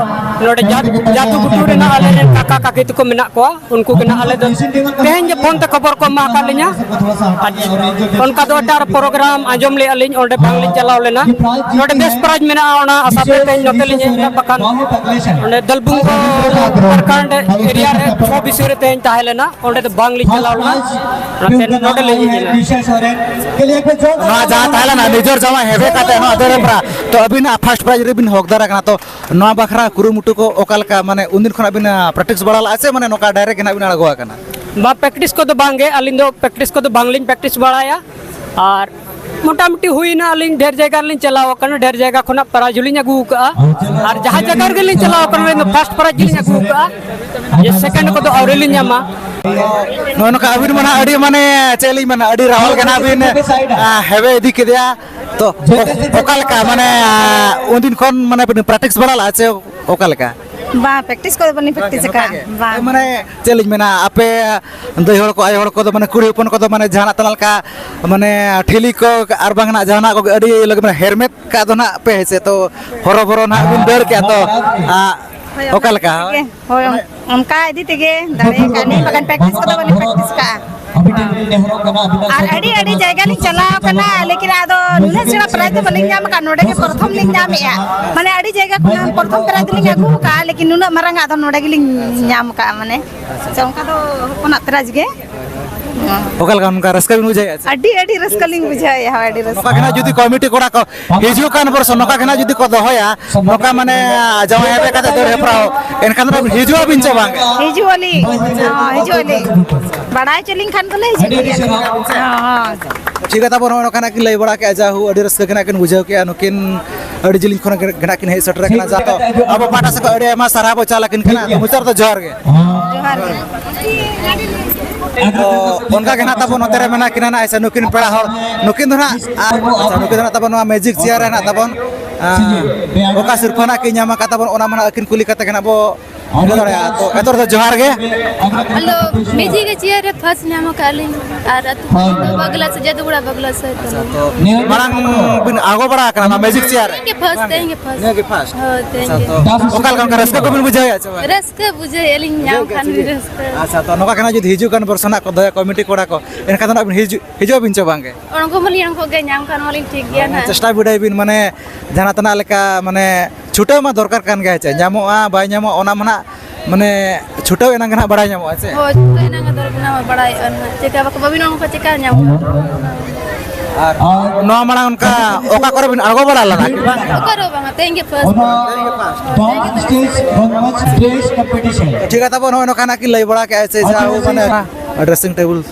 ᱱᱚᱰᱮ ᱡᱟᱹᱛ-, ᱡᱟᱹᱛᱩ ᱜᱩᱴᱩ ᱨᱮᱱᱟᱜ ᱟᱞᱮ ᱨᱮᱱ ᱠᱟᱠᱟ ᱠᱟᱠᱤ ᱛᱟᱠᱚ ᱢᱮᱱᱟᱜ ᱠᱚᱣᱟ᱾ ᱩᱱᱠᱩ ᱜᱮ ᱱᱟᱜ ᱟᱞᱮ ᱫᱚ ᱛᱮᱦᱮᱧ ᱜᱮ ᱯᱷᱳᱱ ᱛᱮ ᱠᱷᱚᱵᱚᱨ ᱠᱚ ᱮᱢᱟ ᱟᱠᱟᱫ ᱞᱤᱧᱟ᱾ ᱟᱨ ᱚᱱᱠᱟ ᱫᱚ ᱮᱴᱟᱜ ᱨᱮ ᱯᱨᱳᱜᱨᱟᱢ ᱟᱸᱡᱚᱢ ᱞᱮᱜᱼᱟ ᱞᱤᱧ, ᱚᱸᱰᱮ ᱵᱟᱝᱞᱤᱧ ᱪᱟᱞᱟᱣ ᱞᱮᱱᱟ᱾ ᱱᱚᱰᱮ ᱵᱮᱥ ᱯᱨᱟᱭᱤᱡᱽ ᱢᱮᱱᱟᱜᱼᱟ, ᱚᱱᱟ ᱟᱥᱟ ᱛᱮ ᱛᱮᱦᱮᱧ ᱱᱚᱛᱮ ᱞᱤᱧ ᱦᱮᱡ ᱮᱱᱟ᱾ ᱵᱟᱠᱷᱟᱱ ᱚᱸᱰᱮ ᱫᱟᱞᱵᱩᱝᱜᱚ ᱯᱨᱚᱠᱷᱚᱸᱰ ᱮᱨᱤᱭᱟ ᱨᱮ ᱪᱷᱚ ᱵᱤᱥᱚᱭ ᱨᱮ ᱛᱮᱦᱮᱧ ᱛᱟᱦᱮᱸ ᱞᱮᱱᱟ, ᱚᱸᱰᱮ ᱫᱚ ᱵᱟᱝᱞᱤᱧ ᱪᱟᱞᱟᱣ ᱞᱮᱱᱟ᱾ ᱚᱱᱟᱛᱮ ᱱᱚᱰᱮ ᱞᱤᱧ ᱦᱮᱡ ᱮᱱᱟ᱾ ᱱᱚᱣᱟ ᱡᱟᱦᱟᱸ ᱛᱟᱦᱮᱸ ᱞᱮᱱᱟ ᱱᱤᱡᱚᱨ ᱡᱟᱶᱟᱭ ᱦᱮᱵᱮ ᱠᱟᱛᱮ ᱱᱚᱣᱟ ᱫᱟᱹᱲ ᱦᱮᱯᱨᱟᱣ, ᱛᱚ ᱟᱹᱵᱤᱱᱟᱜ first prize ᱨᱮᱵᱤᱱ ᱦᱚᱠᱫᱟᱨ ᱟᱠᱟᱱᱟ, ᱛᱚ ᱱᱚᱣᱟ ᱵᱟᱠᱷᱨᱟ ᱠᱩᱨᱩᱢᱩᱴᱩ ᱠᱚ ᱚᱠᱟ ᱞᱮᱠᱟ, ᱢᱟᱱᱮ ᱩᱱᱫᱤᱱ ᱠᱷᱚᱱᱟᱜ ᱵᱤᱱ, ᱟ, practice ᱵᱟᱲᱟ ᱞᱟᱜᱼᱟ ᱥᱮ ᱢᱟᱱᱮ ᱱᱚᱝᱠᱟ direct ᱜᱮ ᱱᱟᱜ ᱵᱤᱱ ᱟᱬᱜᱚ ᱟᱠᱟᱱᱟ? ᱵᱟ, practice ᱠᱚᱫᱚ ᱵᱟᱝ ᱜᱮ, ᱟᱹᱞᱤᱧ ᱫᱚ practice ᱠᱚᱫᱚ ᱵᱟᱝᱞᱤᱧ practice ᱵᱟᱲᱟᱭᱟ᱾ ᱟᱨ ᱢᱚᱴᱟᱢᱩᱴᱤ ᱦᱩᱭᱱᱟ, ᱟᱹᱞᱤᱧ ᱰᱷᱮᱨ ᱡᱟᱭᱜᱟ ᱨᱮᱞᱤᱧ ᱪᱟᱞᱟᱣ ᱟᱠᱟᱱᱟ, ᱰᱷᱮᱨ ᱡᱟᱭᱜᱟ ᱠᱷᱚᱱᱟᱜ ᱯᱨᱟᱭᱤᱡᱽ ᱦᱚᱸᱞᱤᱧ ᱟᱹᱜᱩ ᱟᱠᱟᱫᱼᱟ᱾ ᱟᱨ ᱡᱟᱦᱟᱸ ᱡᱟᱭᱜᱟ ᱨᱮᱜᱮ ᱞᱤᱧ ᱪᱟᱞᱟᱣ ᱟᱠᱟᱱᱟ, ᱟᱹᱞᱤᱧ ᱫᱚ ᱯᱷᱟᱥᱴ ᱯᱨᱟᱭᱤᱡᱽ ᱜᱮᱞᱤᱧ ᱟᱹᱜᱩ ᱟᱠᱟᱫᱼᱟ᱾ ᱡᱮ ᱥᱮᱠᱮᱱᱰ ᱠᱚᱫᱚ ᱟᱹᱣᱨᱤ ᱞᱤᱧ ᱧᱟᱢᱟ᱾ ᱱᱚᱜᱼᱚ ᱱᱚᱝᱠᱟ ᱟᱹᱵᱤᱱ ᱢᱟ ᱱᱟᱦᱟᱜ ᱟᱹᱰᱤ ᱢᱟᱱᱮ ᱪᱮᱫ ᱞᱤᱧ ᱢᱮᱱᱟ, ᱟᱹᱰᱤ ᱨᱟᱣᱟᱞ ᱜᱮ ᱱᱟᱦᱟᱜ ᱵᱤᱱ ᱟ, ᱦᱮᱣᱮ ᱤᱫᱤ ᱠᱮᱫᱮᱭᱟ᱾ ᱛᱚ ᱚ- ᱚᱠᱟ ᱞᱮᱠᱟ ᱢᱟᱱᱮ ᱟ, ᱩᱱᱫᱤᱱ ᱠᱷᱚᱱ ᱢᱟᱱᱮ ᱵᱤᱱ ᱯᱨᱮᱠᱴᱤᱥ ᱵᱟᱲᱟ ᱞᱮᱫᱼᱟ ᱪᱮ ᱚᱠᱟ ᱞᱮᱠᱟ? ᱵᱟᱝ, ᱯᱨᱮᱠᱴᱤᱥ ᱠᱚᱫᱚ ᱵᱟᱹᱞᱤᱧ ᱯᱨᱮᱠᱴᱤᱥ ᱟᱠᱟᱫᱼᱟ᱾ ᱵᱟᱝ᱾ ᱢᱟᱱᱮ ᱪᱮᱫ ᱞᱤᱧ ᱢᱮᱱᱟ, ᱟᱯᱮ ᱫᱟᱹᱭ ᱦᱚᱲ ᱠᱚ, ᱟᱭᱳ ᱦᱚᱲ ᱠᱚᱫᱚ ᱢᱟᱱᱮ ᱠᱩᱲᱤ ᱦᱚᱯᱚᱱ ᱠᱚᱫᱚ ᱢᱟᱱᱮ ᱡᱟᱦᱟᱱᱟᱜ ᱛᱟᱞᱟ ᱞᱮᱠᱟ ᱢᱟᱱᱮ ᱴᱷᱤᱞᱤ ᱠᱚ ᱟᱨ ᱵᱟᱝ ᱱᱟᱜ ᱡᱟᱦᱟᱱᱟᱜ ᱠᱚᱜᱮ ᱟᱹᱰᱤ ᱞᱟᱹᱜᱤᱫ ᱢᱟᱱᱮ ᱦᱮᱨᱢᱮᱫ ᱠᱟᱜ ᱫᱚ ᱱᱟᱜ ᱯᱮ ᱦᱮᱸ ᱥᱮ, ᱛᱚ ᱦᱚᱨᱚ ᱵᱚᱨᱚ ᱱᱟᱜ ᱵᱤᱱ ᱫᱟᱹᱲ ᱠᱮᱜᱼᱟ ᱛᱚ ᱟ, ᱦᱳᱭ, ᱚᱠᱟ ᱚᱱᱠᱟ ᱞᱮᱠᱟ? ᱛᱮᱜᱮ, ᱦᱳᱭ, ᱚᱱᱠᱟ ᱤᱫᱤ ᱛᱮᱜᱮ ᱫᱟᱲᱮ ᱠᱟᱹᱱᱟᱹᱧ, ᱵᱟᱠᱷᱟᱱ ᱯᱨᱮᱠᱴᱤᱥ ᱠᱚᱫᱚ ᱵᱟᱹᱞᱤᱧ ᱯᱨᱮᱠᱴᱤᱥ ᱠᱟᱜᱼᱟ᱾ ᱟᱨ ᱟᱹᱰᱤ ᱟᱹᱰᱤ ᱡᱟᱭᱜᱟ ᱞᱤᱧ ᱪᱟᱞᱟᱣ ᱠᱟᱱᱟ, ᱞᱮᱠᱤᱱ ᱟᱫᱚ ᱱᱩᱱᱟᱹᱜ ᱪᱮᱦᱨᱟ ᱯᱨᱟᱭᱤᱡᱽ ᱫᱚ ᱵᱟᱹᱞᱤᱧ ᱧᱟᱢ ᱟᱠᱟᱫ, ᱱᱚᱰᱮ ᱜᱮ ᱯᱨᱚᱛᱷᱚᱢ ᱞᱤᱧ ᱧᱟᱢᱮᱜᱼᱟ᱾ ᱢᱟᱱᱮ ᱟᱹᱰᱤ ᱡᱟᱭᱜᱟ ᱠᱷᱚᱱ ᱯᱨᱚᱛᱷᱚᱢ ᱯᱨᱟᱭᱤᱡᱽ ᱫᱚᱞᱤᱧ ᱟᱹᱜᱩ ᱟᱠᱟᱫᱼᱟ, ᱞᱮᱠᱤᱱ ᱱᱩᱱᱟᱹᱜ ᱢᱟᱨᱟᱝ ᱟᱜ ᱫᱚ ᱱᱚᱰᱮ ᱜᱮᱞᱤᱧ ᱧᱟᱢ ᱟᱠᱟᱫᱼᱟ᱾ ᱢᱟᱱᱮ ᱥᱮ ᱚᱱᱠᱟ ᱫᱚ ᱦᱚᱯᱚᱱᱟᱜ ᱯᱨᱟᱭᱤᱡᱽ ᱜᱮ᱾ ᱚᱠᱟ ᱞᱮᱠᱟ ᱚᱱᱠᱟ ᱨᱟᱹᱥᱠᱟᱹ ᱵᱤᱱ ᱵᱩᱡᱷᱟᱹᱣᱮᱫᱼᱟ ᱪᱮ? ᱟᱹᱰᱤ ᱟᱹᱰᱤ ᱨᱟᱹᱥᱠᱟᱹ ᱞᱤᱧ ᱵᱩᱡᱷᱟᱹᱣᱮᱫᱼᱟ, ᱦᱳᱭ, ᱟᱹᱰᱤ ᱨᱟᱹᱥᱠᱟᱹ᱾ ᱱᱚᱝᱠᱟ ᱜᱮ ᱱᱟᱜ ᱡᱩᱫᱤ ᱠᱚᱢᱤᱴᱤ ᱠᱚᱲᱟ ᱠᱚ ᱦᱤᱡᱩᱜ ᱠᱟᱱ ᱵᱚᱨᱥᱚ ᱱᱚᱝᱠᱟ ᱜᱮ ᱱᱟᱜ ᱡᱩᱫᱤ ᱠᱚ ᱫᱚᱦᱚᱭᱟ, ᱱᱚᱝᱠᱟ ᱢᱟᱱᱮ ᱡᱟᱶᱟᱭ ᱦᱮᱯᱮ ᱠᱟᱛᱮ ᱫᱟᱹᱲ ᱦᱮᱯᱨᱟᱣ, ᱮᱱᱠᱷᱟᱱ ᱫᱚ ᱦᱤᱡᱩᱜ ᱟᱵᱤᱱ ᱪᱮ ᱵᱟᱝ? ᱦᱤᱡᱩᱜ ᱟᱹᱞᱤᱧ, ᱦᱚᱸ, ᱦᱤᱡᱩᱜ ᱟᱹᱞᱤᱧ᱾ ᱵᱟᱲᱟᱭ ᱦᱚᱪᱚ ᱞᱤᱧ ᱠᱷᱟᱱ ᱫᱚᱞᱮ ᱦᱤᱡᱩᱜ ᱜᱮᱭᱟ᱾ ᱦᱚᱸ, ᱦᱚᱸ᱾ ᱴᱷᱤᱠ ᱜᱮᱭᱟ, ᱛᱟᱵᱚᱱ ᱱᱚᱜᱼᱚᱭ ᱱᱚᱝᱠᱟ ᱱᱟᱜ ᱠᱤᱱ ᱞᱟᱹᱭ ᱵᱟᱲᱟ ᱠᱮᱫᱼᱟ, ᱡᱟ ᱦᱳ ᱟᱹᱰᱤ ᱨᱟᱹᱥᱠᱟᱹ ᱜᱮ ᱱᱟᱜ ᱠᱤᱱ ᱵᱩᱡᱷᱟᱹᱣ ᱠᱮᱫᱼᱟ, ᱱᱩᱠᱤᱱ ᱟᱹᱰᱤ ᱡᱤᱞᱤᱧ ᱠᱷᱚᱱ ᱜᱮ ᱱᱟᱜ ᱠᱤᱱ ᱦᱮᱡ ᱥᱮᱴᱮᱨ ᱟᱠᱟᱱᱟ, ᱡᱟ ᱛᱚ ᱟᱵᱚ ᱯᱟᱦᱴᱟ ᱥᱮᱫ ᱠᱷᱚᱱ ᱟᱹᱰᱤ ᱟᱭᱢᱟ ᱥᱟᱨᱦᱟᱣ ᱵᱚ ᱪᱟᱞ ᱟᱹᱠᱤᱱ ᱠᱟᱱᱟ᱾ ᱢᱩᱪᱟᱹᱫ ᱨᱮᱫᱚ ᱡᱚᱦᱟᱨ ᱜᱮ᱾ ᱡᱚᱦᱟᱨ ᱜᱮ᱾ ᱛᱚ ᱚᱱᱠᱟ ᱜᱮ ᱱᱟᱜ ᱛᱟᱵᱚᱱ ᱱᱚᱛᱮ ᱨᱮ ᱢᱮᱱᱟᱜ ᱠᱤᱱᱟ ᱱᱟᱜ, ᱥᱮ ᱱᱩᱠᱤᱱ ᱯᱮᱲᱟ ᱦᱚᱲ, ᱱᱩᱠᱤᱱ ᱫᱚ ᱱᱟᱜ, ᱟᱨ ᱟᱪᱪᱷᱟ, ᱱᱩᱠᱤᱱ ᱫᱚ ᱱᱟᱜ ᱛᱟᱵᱚᱱ ᱱᱚᱣᱟ ᱢᱮᱡᱤᱠ ᱪᱮᱭᱟᱨ ᱨᱮ ᱱᱟᱜ ᱛᱟᱵᱚᱱ, ᱟᱸ, ᱚᱠᱟ ᱥᱤᱨᱯᱷᱟᱹ ᱱᱟᱜ ᱠᱤᱱ ᱧᱟᱢ ᱟᱠᱟᱫ ᱛᱟᱵᱚᱱ, ᱚᱱᱟ ᱢᱟ ᱱᱟᱜ ᱟᱹᱠᱤᱱ ᱠᱩᱞᱤ ᱠᱟᱛᱮ ᱜᱮ ᱱᱟᱜ ᱵᱚ ᱵᱩᱡᱷᱟᱹᱣ ᱫᱟᱲᱮᱭᱟᱜᱼᱟ᱾ ᱛᱚ ᱮᱛᱚᱦᱚᱵ ᱨᱮᱫᱚ ᱡᱚᱦᱟᱨ ᱜᱮ᱾ ᱟᱞᱚ, ᱢᱮᱡᱤᱠ ᱪᱮᱭᱟᱨ ᱨᱮ ᱯᱷᱟᱥᱴ ᱧᱟᱢ ᱟᱠᱟᱫ ᱞᱤᱧ᱾ ᱟᱨ ᱟᱹᱛᱩ ᱫᱚ ᱵᱟᱜᱽᱞᱟ ᱥᱮ ᱡᱟᱹᱫᱩᱜᱚᱲᱟ ᱵᱟᱜᱽᱞᱟ ᱥᱮᱫ ᱛᱟᱹᱞᱤᱧ᱾ ᱛᱮᱦᱮᱧ ᱜᱮ ᱯᱷᱟᱥᱴ, ᱛᱮᱦᱮᱧ ᱜᱮ ᱯᱷᱟᱥᱴ᱾ ᱱᱤᱭᱟᱹ ᱜᱮ ᱯᱷᱟᱥᱴ? ᱦᱳᱭ, ᱛᱮᱦᱮᱧ ᱟᱪᱪᱷᱟ, ᱜᱮ᱾ ᱛᱚ ᱚᱠᱟ ᱞᱮᱠᱟ ᱚᱱᱠᱟ ᱨᱟᱹᱥᱠᱟᱹ ᱠᱚᱵᱤᱱ ᱵᱩᱡᱷᱟᱹᱣᱮᱫᱼᱟ ᱪᱮ ᱵᱟᱝ? ᱨᱟᱹᱥᱠᱟᱹ ᱵᱩᱡᱷᱟᱹᱣᱮᱫᱼᱟ ᱞᱤᱧ, ᱧᱟᱢ ᱠᱷᱟᱱ ᱞᱤᱧ ᱨᱟᱹᱥᱠᱟᱹ᱾ ᱟᱪᱪᱷᱟ, ᱛᱚ ᱱᱚᱝᱠᱟ ᱠᱟᱱᱟ ᱡᱩᱫᱤ ᱦᱤᱡᱩᱜ ᱠᱟᱱ ᱵᱚᱨᱥᱚ ᱱᱟᱜ ᱠᱚ ᱫᱚᱦᱚᱭᱟ ᱠᱚᱢᱤᱴᱤ ᱠᱚᱲᱟ ᱠᱚ, ᱮᱱᱠᱷᱟᱱ ᱫᱚ ᱱᱟᱜ ᱵᱤᱱ ᱦᱤᱡᱩᱜ, ᱦᱤᱡᱩᱜ ᱟᱵᱤᱱ ᱪᱮ ᱵᱟᱝ ᱜᱮ? ᱚᱬᱜᱚ ᱢᱟᱞᱤᱧ ᱚᱬᱜᱚ ᱜᱮ, ᱧᱟᱢ ᱠᱷᱟᱱ ᱢᱟᱞᱤᱧ ᱴᱷᱤᱠ ᱜᱮᱭᱟ ᱱᱟᱜ᱾ ᱪᱮᱥᱴᱟ ᱵᱤᱰᱟᱹᱣ ᱵᱤᱱ, ᱢᱟᱱᱮ ᱡᱟᱦᱟᱸ ᱛᱮᱱᱟᱜ ᱞᱮᱠᱟ ᱢᱟᱱᱮ ᱪᱷᱩᱴᱟᱹᱣ ᱢᱟ ᱫᱚᱨᱠᱟᱨ ᱠᱟᱱ ᱜᱮᱭᱟ ᱪᱮ, ᱧᱟᱢᱚᱜᱼᱟ ᱵᱟᱭ ᱧᱟᱢᱚᱜᱼᱟ ᱚᱱᱟ ᱢᱟ ᱱᱟᱜ ᱢᱟᱱᱮ ᱪᱷᱩᱴᱟᱹᱣ ᱮᱱᱟᱝ ᱜᱮ ᱱᱟᱜ ᱵᱟᱲᱟᱭ ᱧᱟᱢᱚᱜᱼᱟ ᱪᱮ? ᱦᱳᱭ, ᱪᱷᱩᱴᱟᱹᱣ ᱮᱱᱟᱝ ᱜᱮ ᱫᱚᱨᱠᱟᱨ ᱱᱟᱜ ᱵᱟᱲᱟᱭᱚᱜᱼᱟ ᱱᱟᱜ, ᱪᱮᱠᱟ ᱵᱟᱠᱚ, ᱵᱟᱵᱤᱱ ᱚᱬᱜᱚ ᱠᱷᱟᱱ ᱪᱮᱠᱟ ᱧᱟᱢᱚᱜᱼᱟ? ᱟᱨ ᱱᱚᱣᱟ ᱢᱟᱲᱟᱝ ᱚᱱᱠᱟ ᱚᱠᱟ ᱠᱚᱨᱮ ᱵᱤᱱ ᱟᱬᱜᱚ ᱵᱟᱲᱟ ᱞᱮᱱᱟ ᱠᱤ ᱵᱟᱝ? ᱚᱠᱟᱨᱮ ᱦᱚᱸ ᱵᱟᱝᱟ, ᱛᱮᱦᱮᱧ ᱜᱮ first. Top stage Rangamach dress competition. ᱴᱷᱤᱠ ᱜᱮᱭᱟ, ᱛᱟᱵᱚᱱ ᱱᱚᱜᱼᱚᱭ ᱱᱚᱝᱠᱟ ᱱᱟᱜ ᱠᱤᱱ ᱞᱟᱹᱭ ᱵᱟᱲᱟ ᱠᱮᱫᱼᱟ ᱥᱮ ᱡᱟ ᱦᱳ ᱢᱟᱱᱮ ᱰᱨᱮᱥᱤᱝ ᱴᱮᱵᱤᱞ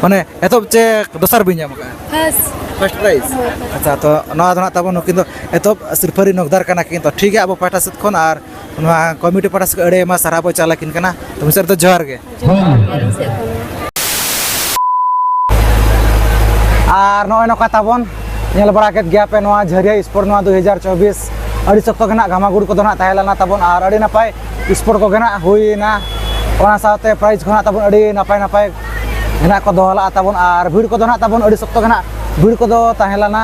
ᱢᱟᱱᱮ ᱮᱛᱚᱦᱚᱵ ᱪᱮ ᱫᱚᱥᱟᱨ ᱵᱤᱱ ᱧᱟᱢ ᱟᱠᱟᱫᱼᱟ? ᱯᱷᱟᱥᱴ᱾ First prize? ᱦᱳᱭ, ᱯᱷᱟᱥᱴ᱾ ᱟᱪᱪᱷᱟ, ᱛᱚ ᱱᱚᱣᱟ ᱫᱚ ᱱᱟᱜ ᱛᱟᱵᱚᱱ ᱱᱩᱠᱤᱱ ᱫᱚ ᱮᱛᱚᱦᱚᱵ ᱥᱤᱨᱯᱟᱹ ᱨᱤᱱ ᱦᱚᱠᱫᱟᱨ ᱠᱟᱱᱟ ᱠᱤᱱ᱾ ᱛᱚ ᱴᱷᱤᱠ ᱜᱮᱭᱟ, ᱟᱵᱚ ᱯᱟᱦᱴᱟ ᱥᱮᱫ ᱠᱷᱚᱱ ᱟᱨ ᱱᱚᱣᱟ ᱠᱚᱢᱤᱴᱤ ᱯᱟᱦᱴᱟ ᱥᱮᱫ ᱠᱷᱚᱱ ᱟᱹᱰᱤ ᱟᱭᱢᱟ ᱥᱟᱨᱦᱟᱣ ᱵᱚᱱ ᱪᱟᱞ ᱟᱹᱠᱤᱱ ᱠᱟᱱᱟ᱾ ᱛᱚ ᱢᱩᱪᱟᱹᱫ ᱨᱮᱫᱚ ᱡᱚᱦᱟᱨ ᱜᱮ᱾ ᱡᱚᱦᱟᱨ ᱜᱮ ᱟᱹᱞᱤᱧ ᱥᱮᱫ ᱠᱷᱚᱱ᱾ ᱟᱨ ᱱᱚᱜᱼᱚᱭ ᱱᱚᱝᱠᱟ ᱛᱟᱵᱚᱱ ᱧᱮᱞ ᱵᱟᱲᱟ ᱠᱮᱫ ᱜᱮᱭᱟ ᱯᱮ ᱱᱚᱣᱟ ᱡᱷᱟᱹᱨᱤᱭᱟᱹ ᱥᱯᱳᱨᱴ ᱱᱚᱣᱟ ᱫᱩ ᱦᱟᱡᱟᱨ ᱪᱚᱵᱵᱤᱥ, ᱟᱹᱰᱤ ᱥᱚᱠᱛᱚ ᱜᱮ ᱱᱟᱜ ᱜᱷᱟᱢᱟᱜᱩᱲ ᱠᱚᱫᱚ ᱱᱟᱜ ᱛᱟᱦᱮᱸ ᱞᱮᱱᱟ ᱛᱟᱵᱚᱱ ᱟᱨ ᱟᱹᱰᱤ ᱱᱟᱯᱟᱭ ᱥᱯᱳᱨᱴ ᱠᱚᱜᱮ ᱱᱟᱜ ᱦᱩᱭᱱᱟ᱾ ᱚᱱᱟ ᱥᱟᱶᱛᱮ ᱯᱨᱟᱭᱤᱡᱽ ᱠᱚ ᱱᱟᱜ ᱛᱟᱵᱚᱱ ᱟᱹᱰᱤ ᱱᱟᱯᱟᱭ ᱱᱟᱯᱟᱭ ᱜᱮ ᱱᱟᱜ ᱠᱚ ᱫᱚᱦᱚ ᱞᱟᱜᱼᱟ ᱛᱟᱵᱚᱱ ᱟᱨ ᱵᱷᱤᱲ ᱠᱚᱫᱚ ᱱᱟᱜ ᱛᱟᱵᱚᱱ ᱟᱹᱰᱤ ᱥᱚᱠᱛᱚ ᱜᱮ ᱱᱟᱜ ᱵᱷᱤᱲ ᱠᱚᱫᱚ ᱛᱟᱦᱮᱸ ᱞᱮᱱᱟ᱾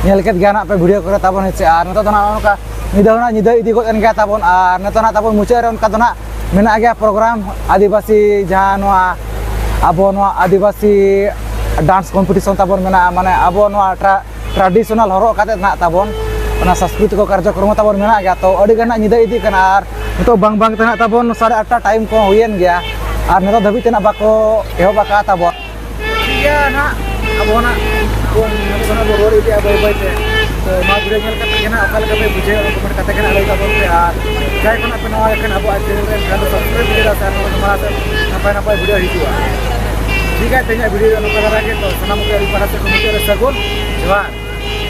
ᱧᱮᱞ ᱠᱮᱫ ᱜᱮᱭᱟ ᱱᱟᱜ ᱯᱮ ᱵᱷᱤᱰᱤᱭᱳ ᱠᱚᱨᱮ ᱛᱟᱵᱚᱱ, ᱦᱮᱸ ᱥᱮ? ᱟᱨ ᱱᱤᱛᱚᱜ ᱫᱚ ᱱᱟᱜ ᱱᱚᱜᱼᱚ ᱱᱚᱝᱠᱟ ᱧᱤᱫᱟᱹ ᱦᱚᱸ ᱱᱟᱜ ᱧᱤᱫᱟᱹ ᱤᱫᱤ ᱜᱚᱫ ᱮᱱ ᱜᱮᱭᱟ ᱛᱟᱵᱚᱱ ᱟᱨ ᱱᱤᱛᱚᱜ ᱱᱟᱜ ᱛᱟᱵᱚᱱ ᱢᱩᱪᱟᱹᱫ ᱨᱮ ᱚᱱᱠᱟ ᱫᱚ ᱱᱟᱜ ᱢᱮᱱᱟᱜ ᱜᱮᱭᱟ ᱯᱨᱳᱜᱨᱟᱢ ᱟᱹᱫᱤᱵᱟᱹᱥᱤ, ᱡᱟᱦᱟᱸ ᱱᱚᱣᱟ ᱟᱵᱚ ᱱᱚᱣᱟ ᱟᱹᱫᱤᱵᱟᱹᱥᱤ ᱰᱟᱱᱥ ᱠᱚᱢᱯᱤᱴᱤᱥᱚᱱ ᱛᱟᱵᱚᱱ ᱢᱮᱱᱟᱜᱼᱟ, ᱢᱟᱱᱮ ᱟᱵᱚ ᱱᱚᱣᱟ ᱴᱨᱟ-, ᱴᱨᱟᱰᱤᱥᱚᱱᱟᱞ ᱦᱚᱨᱚᱜ ᱠᱟᱛᱮᱫ ᱱᱟᱜ ᱛᱟᱵᱚᱱ ᱚᱱᱟ ᱥᱟᱝᱥᱠᱨᱤᱛᱤᱠ ᱠᱟᱨᱡᱚᱠᱨᱚᱢ ᱛᱟᱵᱚᱱ ᱢᱮᱱᱟᱜ ᱜᱮᱭᱟ᱾ ᱛᱚ ᱟᱹᱰᱤ ᱜᱟᱱ ᱱᱟᱜ ᱧᱤᱫᱟᱹ ᱤᱫᱤᱜ ᱠᱟᱱᱟ ᱟᱨ ᱱᱤᱛᱚᱜ ᱵᱟᱝ ᱵᱟᱝ ᱛᱮ ᱱᱟᱜ ᱛᱟᱵᱚᱱ ᱥᱟᱲᱮ ᱟᱴᱴᱟ ᱴᱟᱭᱤᱢ ᱠᱚ ᱦᱩᱭᱮᱱ ᱜᱮᱭᱟ ᱟᱨ ᱱᱤᱛᱚᱜ ᱫᱷᱟᱹᱵᱤᱡ ᱛᱮ ᱱᱟᱜ ᱵᱟᱠᱚ ᱮᱦᱚᱵ ᱟᱠᱟᱫᱼᱟ ᱛᱟᱵᱚᱱ᱾ ᱴᱷᱤᱠ ᱜᱮᱭᱟ ᱱᱟᱜ, ᱟᱵᱚ ᱱᱟᱜ ᱵᱚᱱ, ᱱᱚᱰᱮ ᱠᱷᱚᱱᱟᱜ ᱵᱚᱱ ᱨᱩᱣᱟᱹᱲ ᱤᱫᱤᱜᱼᱟ ᱵᱟᱹᱭ ᱵᱟᱹᱭ ᱛᱮ᱾ ᱛᱚ ᱱᱚᱣᱟ ᱵᱷᱤᱰᱤᱭᱳ ᱧᱮᱞ ᱠᱟᱛᱮ ᱜᱮ ᱱᱟᱜ ᱚᱠᱟ ᱞᱮᱠᱟ ᱯᱮ ᱵᱩᱡᱷᱟᱹᱣ, ᱚᱱᱟ ᱠᱚᱢᱮᱱᱴ ᱠᱟᱛᱮ ᱜᱮ ᱱᱟᱜ ᱞᱟᱹᱭ ᱛᱟᱵᱚᱱ ᱯᱮ᱾ ᱟᱨ ᱡᱟᱦᱟᱸᱭ ᱠᱷᱚᱱᱟᱜ ᱯᱮ ᱱᱟᱣᱟ ᱟᱠᱟᱱ ᱟᱵᱚᱣᱟᱜ ᱪᱮᱱᱮᱞ ᱨᱮ, ᱮᱱᱠᱷᱟᱱ ᱫᱚ ᱥᱟᱵᱥᱠᱨᱟᱭᱤᱵ ᱤᱫᱤᱭᱟ, ᱥᱮ ᱟᱨ ᱱᱚᱣᱟ ᱢᱟᱲᱟᱝ ᱥᱮᱫ ᱱᱟᱯᱟᱭ ᱱᱟᱯᱟᱭ ᱵᱷᱤᱰᱤᱭᱳ ᱦᱤᱡᱩᱜᱼᱟ᱾ ᱴᱷᱤᱠ ᱜᱮᱭᱟ, ᱛᱮᱦᱮᱧᱟᱜ ᱵᱷᱤᱰᱤᱭᱳ ᱫᱚ ᱱᱚᱝᱠᱟ ᱫᱷᱟᱨᱟ ᱜᱮ᱾ ᱛᱚ ᱥᱟᱱᱟᱢ ᱠᱚᱜᱮ ᱟᱹᱞᱤᱧ ᱯᱟᱦᱴᱟ ᱥᱮᱫ ᱠᱷᱚᱱ ᱢᱩᱪᱟᱹᱫ ᱨᱮ ᱥᱟᱹᱜᱩᱱ ᱡᱚᱦᱟᱨ᱾